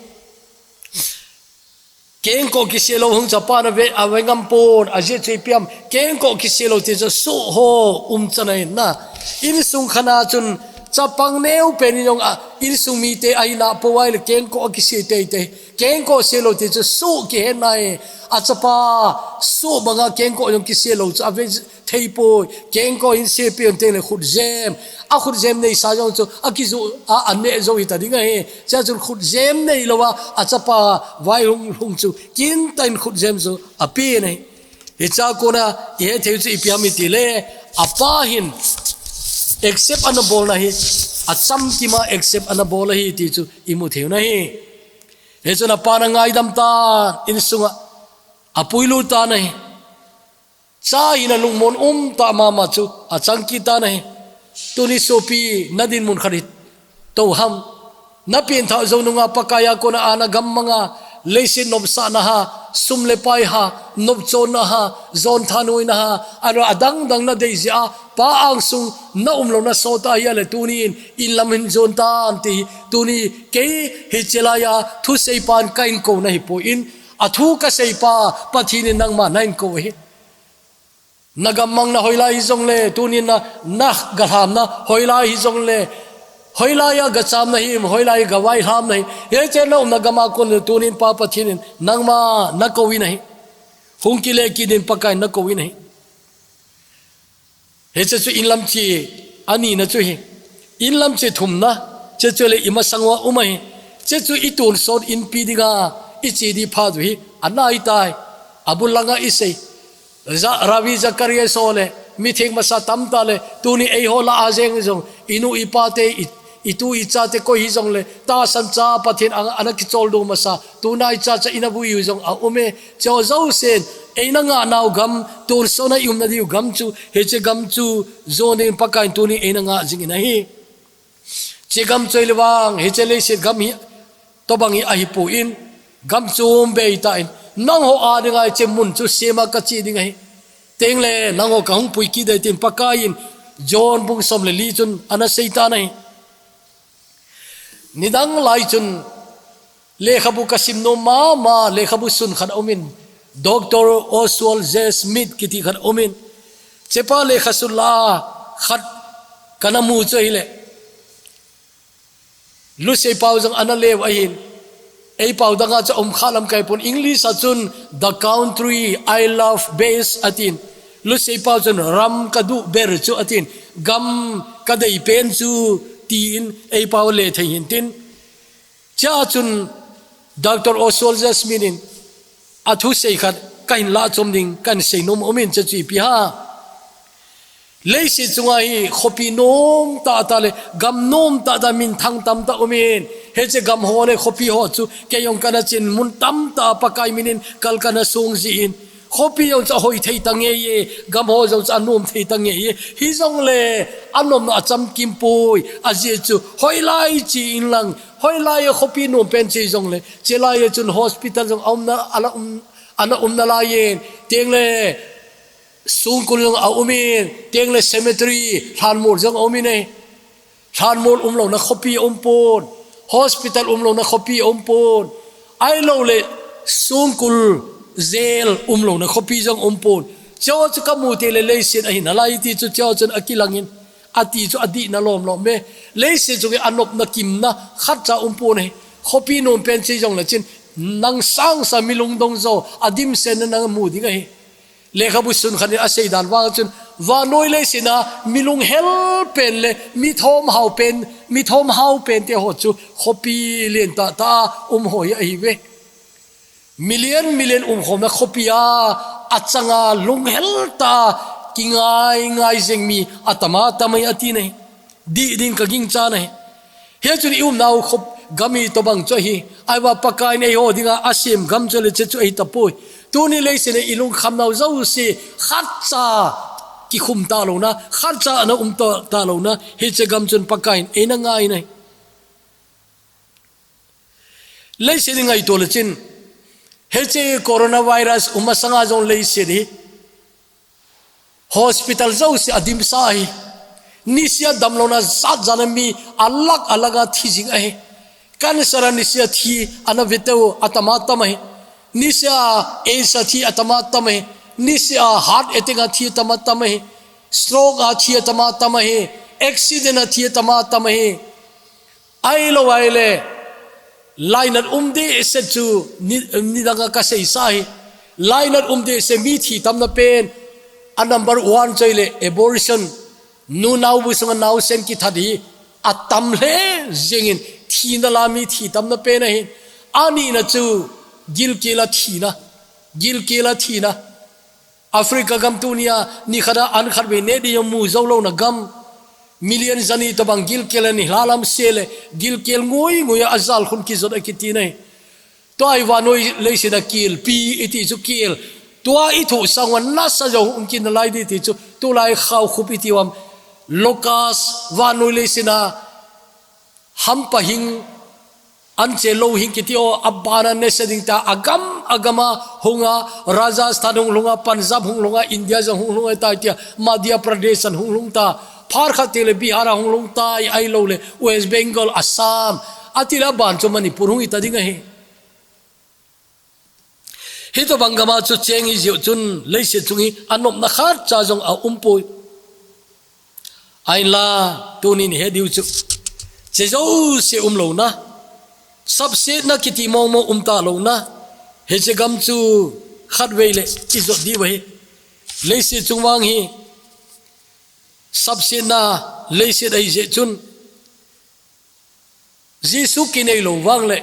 Kengkoh kisia lo hung chapa na ve, a ve ngam pon, a zia chui piam. Kengkoh kisia lo ti chu su ho um chana in na. Insung khana chun chapang neu pen in jong a, insung mi te a hi la po ai le kengkoh kisia te te. Kengkoh sia lo ti chu su kihen nai. A chapa su banga kengkoh jong kisia lo chu a ve thei poi, kengkoh in sepi un teng le khut zem. A khut zem nei sa zong chu, a kizu, a, a neh zo hi ta ding a hi. Chia chun khut zem nei lo a, a chapa vai hung, hung chu, kin ta in khut zem chu, a pi nei. Hi cha kona, i he thei chu i piam i ti le, a pa hin, accept ana bol na hi, a cham kima accept ana bol a hi ti chu, i mu thei na hi. Hi chun a pa na ngaidam ta, in sunga, a puilu ta na hi. Cha hina lungmon um ta mama chu a changkit ta na hi. Tuni sopi na dinmun khat hi to ham. Na pianthah zo nunga Pakaiya kona a na gam manga leiset nopsahna ha, sum le pai ha, nopchonna ha, zon thanhoina ha, a ra a dang dang na dei zia, pa angsung na um lo na sawta hi a le tunin in lam hin zon tan ti hi. Tuni kei hi chelaya thusei pan ka in ko na hi po in a thu ka sei pa Pathin in nangma na in ko hi. Na gammang na hoilai hi zong le, tunin na, na galham na hoilai hi zong le, hoilai a gacham na hi, hoilai a gavai hlam na hi. He che na um na gama kun le, tunin pa Pathin in nangma na ko in a hi. Hung kile kinin Pakai na ko in a hi. He che chu in lam chi ani na chu hi. In lam chi thum na, che chu le i masang wa um a hi. Che chu i tun sot in pi dinga, i chi di pha du hi, a nai tai, a bul langa i sei. Za-, Ravi Zacharias ho le, mi theng masa tam ta le, tuni ei ho la a zeng zong, i nu i pa te, i, i tu i cha te koi hi zong le, ta san cha Pathin ang, ana kichol do masa, tu nai cha cha ina vui u zong a um e, cho zo sen, ei na nga nau gam, tun so na i um na diu gam chu, he che gam chu, zo ning Pakai tuni ei na nga zing in a hi. Che gam choi le vang, he che leiset gam hi, to bang hi a hi pu in, gam chum bei ta in, nang ho a ding ai che mun chu sema ka chi ding a hi. Teng le, nang ho ka hung pui ki dei tin Pakai in, John bung som le li chun, ana sei ta na hi. Nidang lai chun, lekhabu ka sim no mama, lekhabu sun khat a um in, Doctor Oswald J Smith kiti khat a um in, chepa lekha sun la khat ka na mu chu hi le. Lusei pau zong ana leu a hin. Ei pau danga chu um kha lam kai pun English a chun The Country I Love Best a tin. Lusei pau chun ram ka duh ber chu atin, gam ka dei pen chu tiin ei pau le thei hin tin. Chea chun Doctor Oswald Smith in a thusei khat ka hin lah chom ding, ka hin sei nom um in, che chu ipi ham. Leiset chunga hi khopi nom tah tah le gam nom tah tah minthang tamtah um in, hiche gam ho le khopi ho chu kei jong kana chen mun tamtah Pakai min in kal kana sung jin, khopi jong chu ahoi thei ta ngei e, gam ho jong chu anom thei ta ngei e. Hijongle anopna achamkim poi, ajeh chu hoilai chi in lang, hoilai a khopi nom pen chi jongle, chelai a chun hospital jong aumna, ala um, ana umna lai in, tengle sungkul jong aum in, tengle cemetery, lhanmol jong aum in e. Lhanmol umlouna khopi aum pon, hospital umlouna khopi aum pon, ahilouleh sungkul, jail umlouna khopi jong aum pon. Cheo chu ka mu teng le leiset ahi nalai ti chu cheo chun akilang in, ati chu adihna lom lom e. Leiset chu anopna kimna khatcha um pon e. Khopi nom pen chi jongle chin, nang sangsa mi lungdong jo, adimsetna nang mu ding ahi. Lekhabu sun khat in asei dan vang chun, vannoi leiset a mi lunghel pen le mi thomhao pen, mi thomhao pen te ho chu khopi lentah tah a um ho hi ahi ve. Million, million umkhomna khopi a, achanga lunghel tah a kingai ngai jeng mi atama tam ahi ati nai. Dih ding ka gingcha nai. Hichun i umnau khop gam hi tobang chu ahi. Ahivang Pakai in eiho dinga asem gam chu le che chu ahi tapoi. Tuni leiset a i lungkhamnau jouse khatcha kikhum talouna, khatcha ana um ta, talouna, hiche gam chun Pakai in eina ngai nai. Leiset i ngaito le chin, hiche coronavirus um masanga jong leiset hi hospital jouse adimsa ahi. Nisea damlouna jat jat a mi alakh alakh a thi jing ahi. Cancer a nisea thi ana veteu atama tam ahi. Nisea AIDS a thi atama tam ahi. Nisea heart attack a thi atama tam ahi. Stroke a thi atama tam ahi. Accident a thi atama tam ahi. Ahilou ahile, lainat um dehset chu ni, nidanga ka seisa hi. Lainat um dehset mi thi tamna pen, a number one chu ahile abortion, nu naobu sunga naosen kithat hi atam lheh jengin, thina la mi thi tamna pen ahin. Anina chu gilkel a thina, gilkel a thina. Africa gam tunia nikhat a an khatvei neh ding jong mu jou louna gam, million jani tobang gilkel a ni lhalam sele, gilkel ngui ngui a ajalkhun kijot a kiti nai. Tua hi vannoi leiset a kelpi iti chu kel. Tua i thoh sang uva nasa jong hung kinalai ding ti chu, tulai khaokhup iti uvam, locust, vannoi leiset a hampa hing, anche lou hing kiti o, abana nasa ding ta, agam, agama hunga, Rajasthan hung lhunga, Punjab hung lhunga, India jong hung lhunga tai tia, Madhya Pradesh a hung lhung ta, phat khat teng le Bihar a hung lhung tai, ahilouleh West Bengal, Assam, atile aban chu Manipur hung hita ding ahi. Hitobang gama chu cheng i jeh u chun leiset chung hi anopna khatcha jong aumpoi. Ahinla, tunin i he diu chu, che jouse umlouna, sapsetna kiti mong mong um talouna, hiche gam chu khatvei le i jot diu ahi. Leiset chung vang hi sapsetna leiset ahi jeh chun, Jesu kinei lou vang le,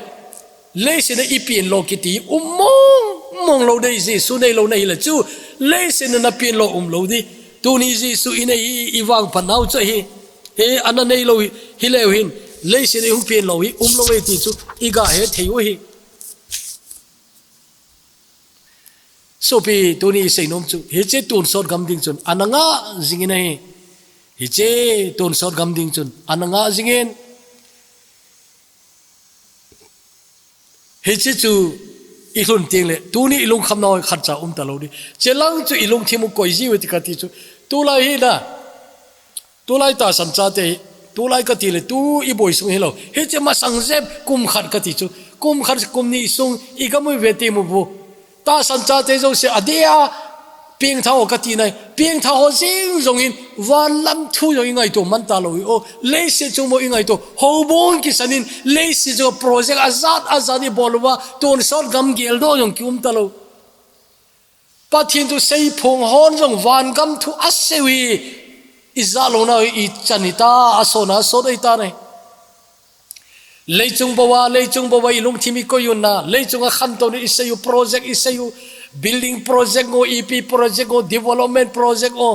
leiset a i pen lou kiti um mong mong lou dei, Jesu nei lou na hile chu, leiset a na pen lou um lou ding. Tuni Jesu i nei hi i vangphat nau chu ahi. He, ana nei lou hi, hileu hin, leiset a i hung pen lou hi um lou e ti chu i ga he thei u ahi. Sopi, tuni i seinom chu, hiche tonsot gam ding chun ana ngah jingin ahi. Hiche tonsot gam ding chun ana ngah jingin. Hiche chu i lhun teng le, tuni i lungkhamnau khatcha um talou ding. Chelang chu i lungthim u koi jiu ti kati chu. Tulai hi na, tulai tahsan chate hi, tulai kati le, tu i boi sung hilou. Hiche masang jep kum khat kati chu. Kum khat kum ni sung i gam u i ve temu bu. Tahsan chate jouse adeh a, pengthah ho kati nai. Pengthah ho jeng jong in, van lam thu jong i ngaito man talou hi o. Leiset chung mo i ngaito. Houbung kisan in, leiset chung project ajat ajat i bol uva, tonsot gam geldoh jong ki um talou. Pathen thusei phong hon jong vangam thu asei u hi, ijat louna ichan hita, asona asot ahitan ahi. Leichung bouva, leichung bouva ilungthim ikoi u na, leichunga khantouna isei u, project isei u, building project ngo, ipi project ngo, development project ngo.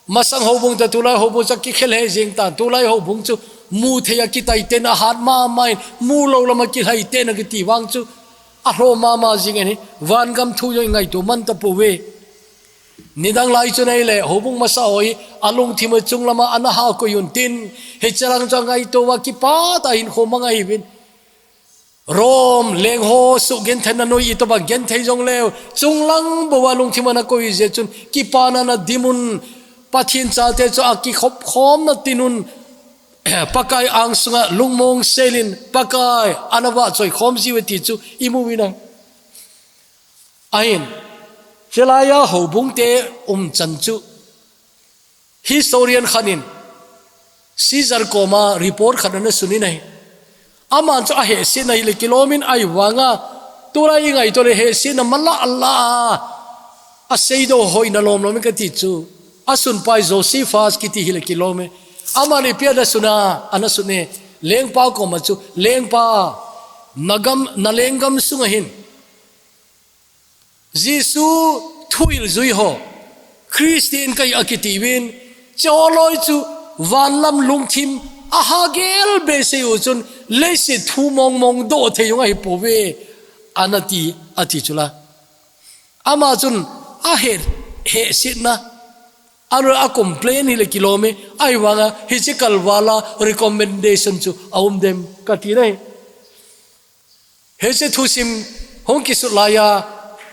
Masang houbung ta tulai houbung chu kikhel he jing tan, tulai houbung chu mu thei a kitai ten ahat mama in, mu lou lama kilhai ten akiti vang chu alhoh mama jing ahi, vangam thu jong ingaito man tapouve. Nidang lai chun ahile, houbung masa ho hi, alungthim a chunglama ana ha koi un tin, hiche lang chu angaito uva kipah tah in khomang ahiuvin. Rome lengho sugentheina noi itobang genthei jongleu, chunglang bouva lungthim ana koi jeh chun, kipana ana dimun, Pathen chate chu akikhop khomna tinun, Pakai angsunga lungmong selin, Pakai ana vahchoi khom jiuve ti chu imu uve. Ahin, chulaiya houbung te umchan chu historian khat in Caesar koma report khat ana sunin ahi. Aman chu ahehsetna hile kilomin ahivanga, tulai ingaito le hehsetna mala ala a, aseidoh hoina lomlom in kati chu, asunpa hi Josephus kiti hile kilome. Aman ipi ana suna, ana sune, lengpa koma chu, lengpa, nagam, nalenggam sunga hin Jesu thuhil jui ho, Christian kahi akitiuvin, cheholoi chu vanlam lungthim ahagel behseh u chun, leiset thu mongmong doh thei jong ahipouve, anati, ati chula. Ama chun ahe, hehsetna, anu a complain hile kilome, ahivanga hiche kalvala recommendation chu aum dem kati ahi. Hiche thusim hung kisut laiya,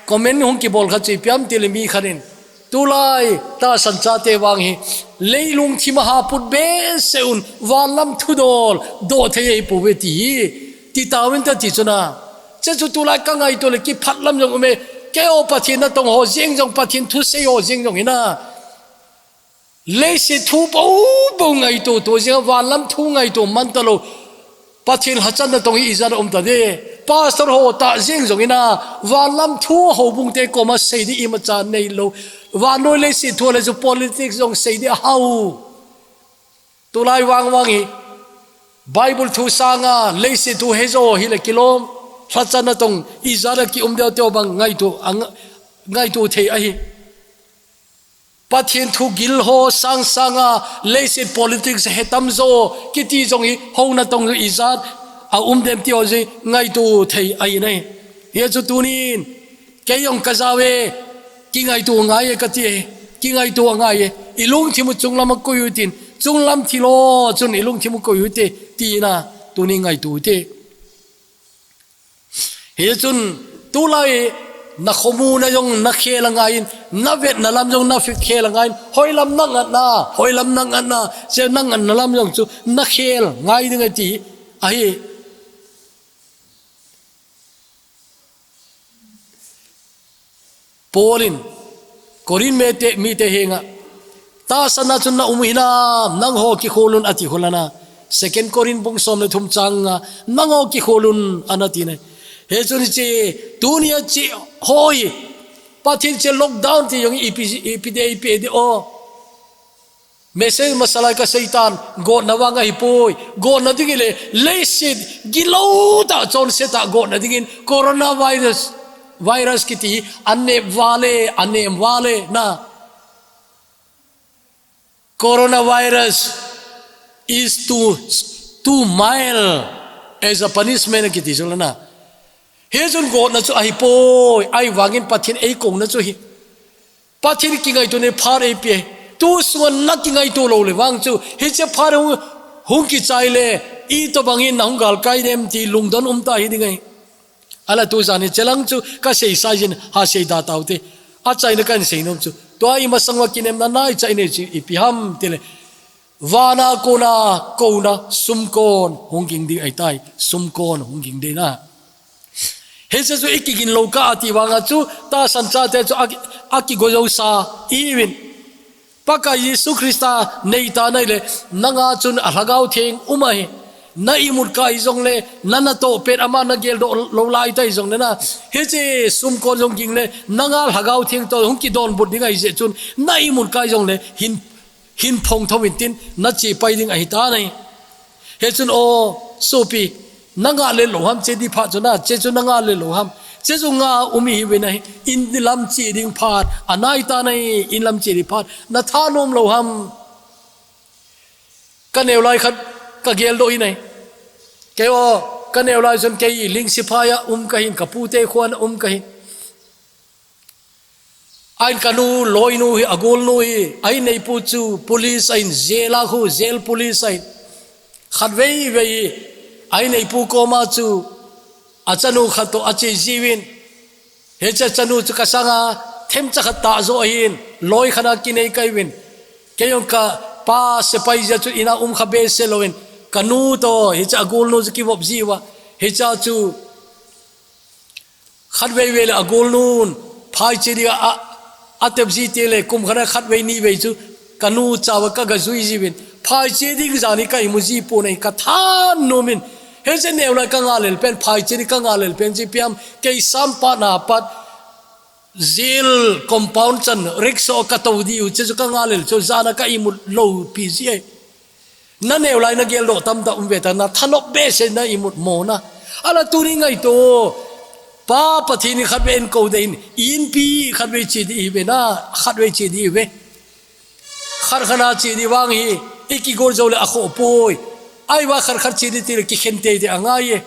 comment hung kibol khat chu ipi ham tile mi khat in, tulai tahsan chate vang hi, leilungthim ahaput behseh un, vanlam thudol doh thei ahipouve ti hi, titauvin tati chuna. Chechu tulai kangaito le kiphat lam jong ume, keiho Pathen natong ho jeng jong, Pathen thusei ho jeng jong hina. Leiset thu bou bou ngaito to jeng, vanlam thu ngaito man talou. Pathen lhachatna tong hi ijat a um tadem. Pastor ho tah jeng jong hina, vanlam thu houbung te koma sei ding imacha neilou. Vannoi leiset thu le chu politics jong sei ding ahao. Tulai vangvang hi Bible thu sanga leiset thu hejo hile kilom. Lhachatna tong ijat a kium deu teo bang ngaito, ang, ngaito thei ahi. Pathen thugil ho sangsanga leiset politics hetam jo kiti jong hi houna tong ijat a um dem ti ho jong ngaito thei ahi nai. Hichu tunin, kei jong kajao e, kingaito ngai e kati e, kingaito ngai e, ilungthim u chunglam a koi u tin, chunglam thil ho chun ilungthim u koi u te, tina, tunin ngaito u te. Hichun tulai nakhomuna jong nakhel angaiyin, navetna lam jong nakhel angaiyin, hoilam nangatna, hoilam nangatna, che nangatna lam jong chu nakhel ngai ding ahi ti ahi. Paul in Corinth mite, mite henga, tahsan a chun na um hinam, nangho kikholun ati kholana. Second Corinth bung som le thum chang nga, nangho kikholun anati nai. Hichun hiche, tunia hiche hoi, Pathen hiche lockdown ti jong ipi, ipi de, ipi de o. Message masalai kaseitan, gotna vang ahipoi. Gotna ding hile, leiset gilou tah chonset a gotna dingin coronavirus, virus kiti hi, anep vale, anem vale, na. Coronavirus is too, too mild as a punishment kiti chu lana. Hichun gotna chu ahipoi, ahivangin Pathen eikouna chu hi. Pathen kingaito na phat eipeh. Tu sunga nakingaito lou le vang chu, hiche phat hung, hung kichai le, itobangin nahung galkai dem ti lungdon um ta hi ding ahi. Ahinla tujan hiche lang chu kaseisa jin ha seida taute. Achaina kahin seinom chu, tua imasang uva kinemna naicha inei chu ipi ham tile, vana kona, kona, sumkon hung ging ding ahitai, sumkon hung ging ding ahi. Hiche chu ikigin lou kah ati vanga chu, tahsan chate chu aki, akigojousa ihiuvin. Pakai Jesu Christa neita nahile, nanga chun a Lhagao Theng um ahi. Na imut kah hijongle, na natoh pet ama na geldoh lou lai ta hijongle na, hiche sumkon jong ging le, nanga Lhagao Theng toh hung kidonbut ding ahi jeh chun, na imut kah hijongle, hin, hin phong thou intin, na che pai ding ahi tan ahi. Hichun o, sopi, na ngah le lou ham, che ding phat chu na, che chu na ngah le lou ham. Che chu ngah um ihiuvin ahi, in lam che ding phat, anai tan ahi, in lam che ding phat, na thanom lou ham. Ka neo lai khat ka geldoh in ahi. Kei o, ka neo lai chun kei Lingsiphai a um ka hin, ka pute khuan a um ka hin. Ahin ka nu, loinu hi, a golnu hi, a inneipu chu police ahin, jail a khu, jail police ahin. Khatvei vei hi, a inneipu koma chu, a chanu khat toh a che jiuvin. Hiche chanu chu ka sanga themcha khat tah jo ahin, loi khat a kinei ka hiuvin. Kei jong ka pa sepai jeh chun in a um kha behseh louvin, ka nu toh, hiche a golnu chu kivop jiuva. Hiche chu khatvei vei le a golnun phai che ding a, a, a tep ji teng le kum khat a khatvei nivei chu ka nu chauva ka ga jui jiuvin. Phai che ding jani ka imu ji pon ahi, ka thanom in. Hiche neo lai ka ngah lel pen, phai che ding ka ngah lel pen chu ipi ham, kei sam pat na pat jail compound chan rickshaw ka tou diu, che chu ka ngah lel chu jana ka imut lou pi ji ahi. Na neo lai na geldoh tamtah um ve ta, na thanop behseh na imut mo na. Ahinla tuni ngaito, Pa Pathen in khatvei eikou ding in, inpi khatvei che ding ihiuve na, khatvei che ding ihiuve. Khat khat a che ding vang hi, i kigol jou le a khoh poi. Ahivang khat khat che ding tile kikhen teitei angai e.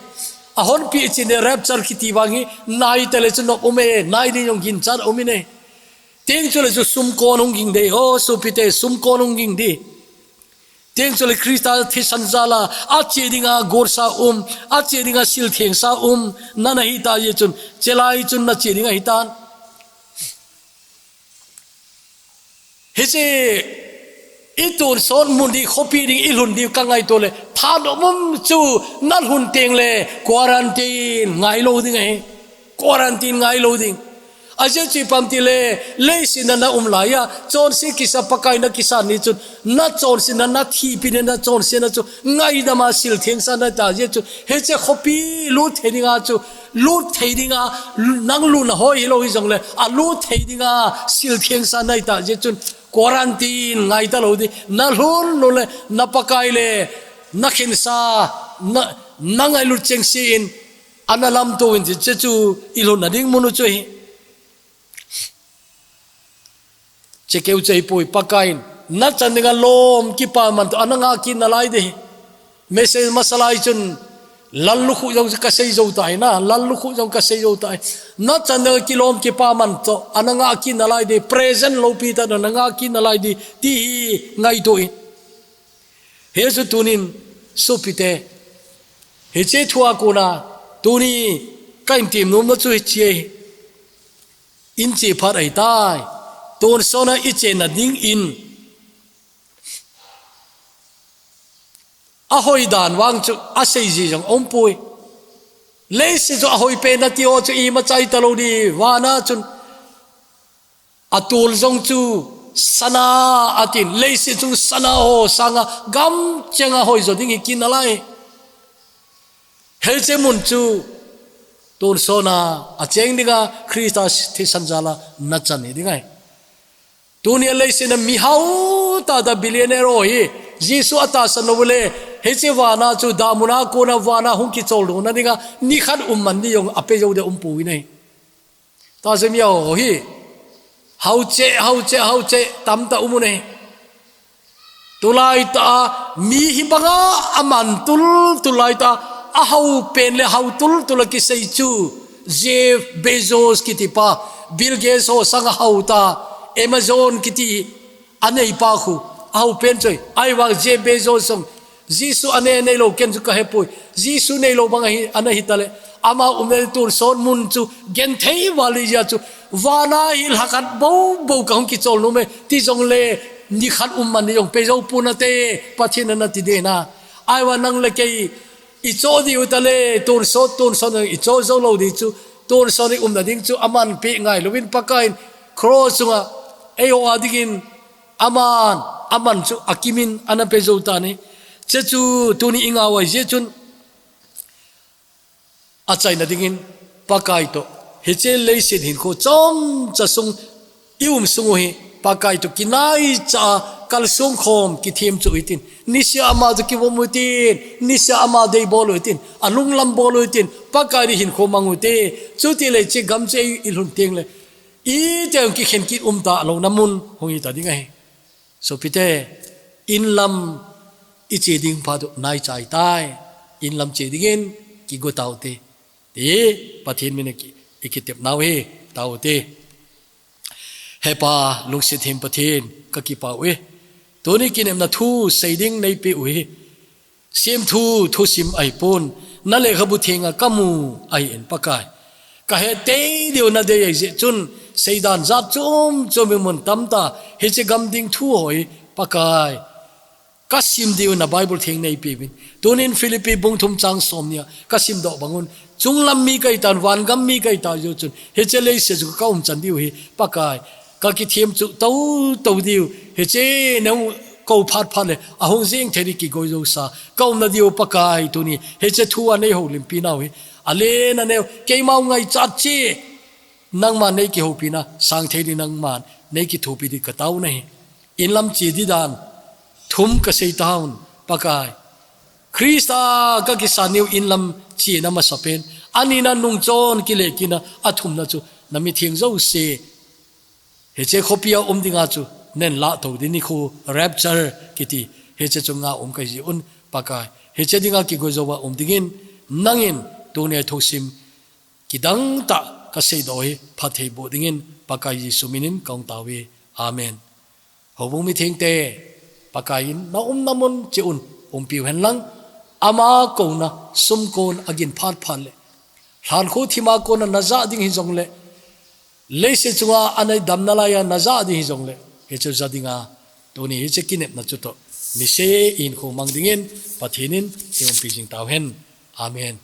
A honpi che ding rapture kiti vang hi, nai tale chu nop um e, nai ding jong ginchat um in e. Teng chule chu sumkon hung ging ding, o sopite, sumkon hung ging ding. Teng chule Christa thisan jal a, a che dinga golsa um, a che dinga silthengsa um, na na hita jeh chun, chelai chun na che ding ahi tan. Hiche, i tonsot mun ding, khopi ding, i lhun ding ka ngaito le, thanom um chu na lhun teng le, quarantine ngai lou ding ahi. Quarantine ngai lou ding. Ajeh chu ipi ham tile, leiset a na um lai a, chonset kisa Pakai na kisan ni chun, na chonsetna, na thihpina, na chonsetna chu, ngaidam a silthengsa na hita jeh chun, hiche khopi lut thei dinga chu, lut thei dinga, nang lutna hoi hilou hijongle, a lut thei dinga silthengsa na hita jeh chun, quarantine ngai talou ding, na lhun lhun le, na Pakai le, na khensa, na, na ngailut chengse in, ana lamto in, che chu i lhunna ding mun u chu ahi. Che keu che ahipoi, Pakai in, na chan dinga lom kipa man toh, ana ngah kit nalai ding ahi. Message masa lai chun, lallukhuh jong ka sei jou tai na, lallukhuh jong ka sei jou tai. Na chan dinga kilom kipa man toh, ana ngah kit nalai ding, present loupi tah in ana ngah kit nalai ding, ti hi ngaito in. Hichu tunin, sopite, hiche thu a kona, tuni, ka hin tem nomna chu hiche ahi. In che phat ahitai. Tonsot a i chenna ding in. Ahoi dan vang chu asei ji jong aumpoi. Leiset chu ahoi pen nati ho chu imacha ahi talou ding, vana chun. A tol jong chu sana atin, leiset chu sana ho sanga gam chenga hoi jo ding hi kit nalai. Hiche mun chu tonsot a, a cheng dinga Christa thisan jal a na chan hi ding ahi. Tunia leiset a mi hao tah tah billionaire ho hi, Jesu atahsan lou le, hiche vana chu damun a kona vana hung kicholdo na dinga, nikhat um man ding jong apei jou ding aumpoi nai. Tahsa mi ho hi. Hao cheh, hao cheh, hao cheh, tamtah um un ahi. Tulai tah a, mi hi banga aman tul, tulai tah a, ahao pen le hao tul, tul a kisei chu, Jeff Bezos kiti pa, Bill Gates ho sanga hao tah, Amazon kiti, anei pa khu, ahao pen chu ahi. Ahivang Jeff Bezos jong, Jesu anei, anei lou ken chu ka hepoi. Jesu neilou bang ahi, ana hi tale. Ama umna tonsot mun chu, genthei val jeh chu, vana hi lhakhat bou bou ka hung kichol nom e, ti jong le, nikhat um man ding jong pei jou pon nate, Pathen in ana ti ding ahi. Ahivang nang le kei, i cho diu tale, tonsot, tonsot, i cho jou lou ding chu, tonsot i umna ding chu, aman pe ngai louvin Pakai in, cross chunga, eiho a dingin, Aman, aman chu akimin ana pe jou tan ahi. Chuche chu tuni i ngah u ahi jeh chun, achaina dingin Pakai toh, hiche leiset hinkho chomcha sung i um sung u hi, Pakai toh kinaicha kalsong khom kithem chu u hitin, nisea ama toh kivom u hitin, nisea ama dei bol u hitin, alunglam bol u hitin, Pakai dei hinkho mang u hite. Chuti le hiche gam chu i lhun teng le, i teng kikhen kit um talou na mun hung hita ding ahi. Sopite, inlam i che ding phat u naicha ahitai. Inlam che dingin kigo tau hite. Ti, Pathen min a ki, i kitepnau hi, tau hite. He Pa, lungset them Pathen, ka kipah uve. Tuni kinepna thu sei ding nei pe u hi. Semthu thusim ahipon, na lekhabu thenga ka mu ahin Pakai. Ka hetthei diu na dei ahi jeh chun, seidan jat chom chom i mun tamtah, hiche gam ding thu ho hi Pakai. Ka sim diu na Bible theng nei pe uvin. Tunin Philippi bung thum chang som ni a ka sim doh bang un. Chunglam mi ka hita, vangam mi ka hita jeh chun, hiche leiset chu ka umchan diu hi Pakai. Ka kithem chu tou tou diu. Hiche neu ko phat phat le, ahung jeng thei ding kigo jou sa. Ka umna diu Pakai tuni. Hiche thu a nei houlimpi nau hi. Ale na neu, keima u ngaichat che. Nangman nei kihoupi na, sang thei ding nangman, nei kithopi ding ka tao na hi. Inlam che ding dan, thum ka sei tauvin, Pakai. Christa ka kisan u inlam che na masapen, ani na nungchon kile kit na, athumna chu, na mitheng jouse. Hiche khopi a um dinga chu, nei lah tou ding nikho rapture kiti, hiche chunga um ka hi jeh un Pakai. Hiche dinga kigo jou a um dingin, nangin, tuni a thusim, kidang tah ka seidoh hi phatthei boh dingin Pakai Jesu minin ka hung tao uve. Amen. Houbung mithengte, Pakai in na umna mun cheh un umpiu hen lang, ama kouna sum kon a gin phat phat le, lhankhuh thima kona na jah ding hijong le, leiset chunga ana damna laiya na jah ding hijong le, hichu ja dinga, tuni hiche kinepna chutoh, niseh in hinkho mang dingin, Pathen in i umpi jing tau hen. Amen.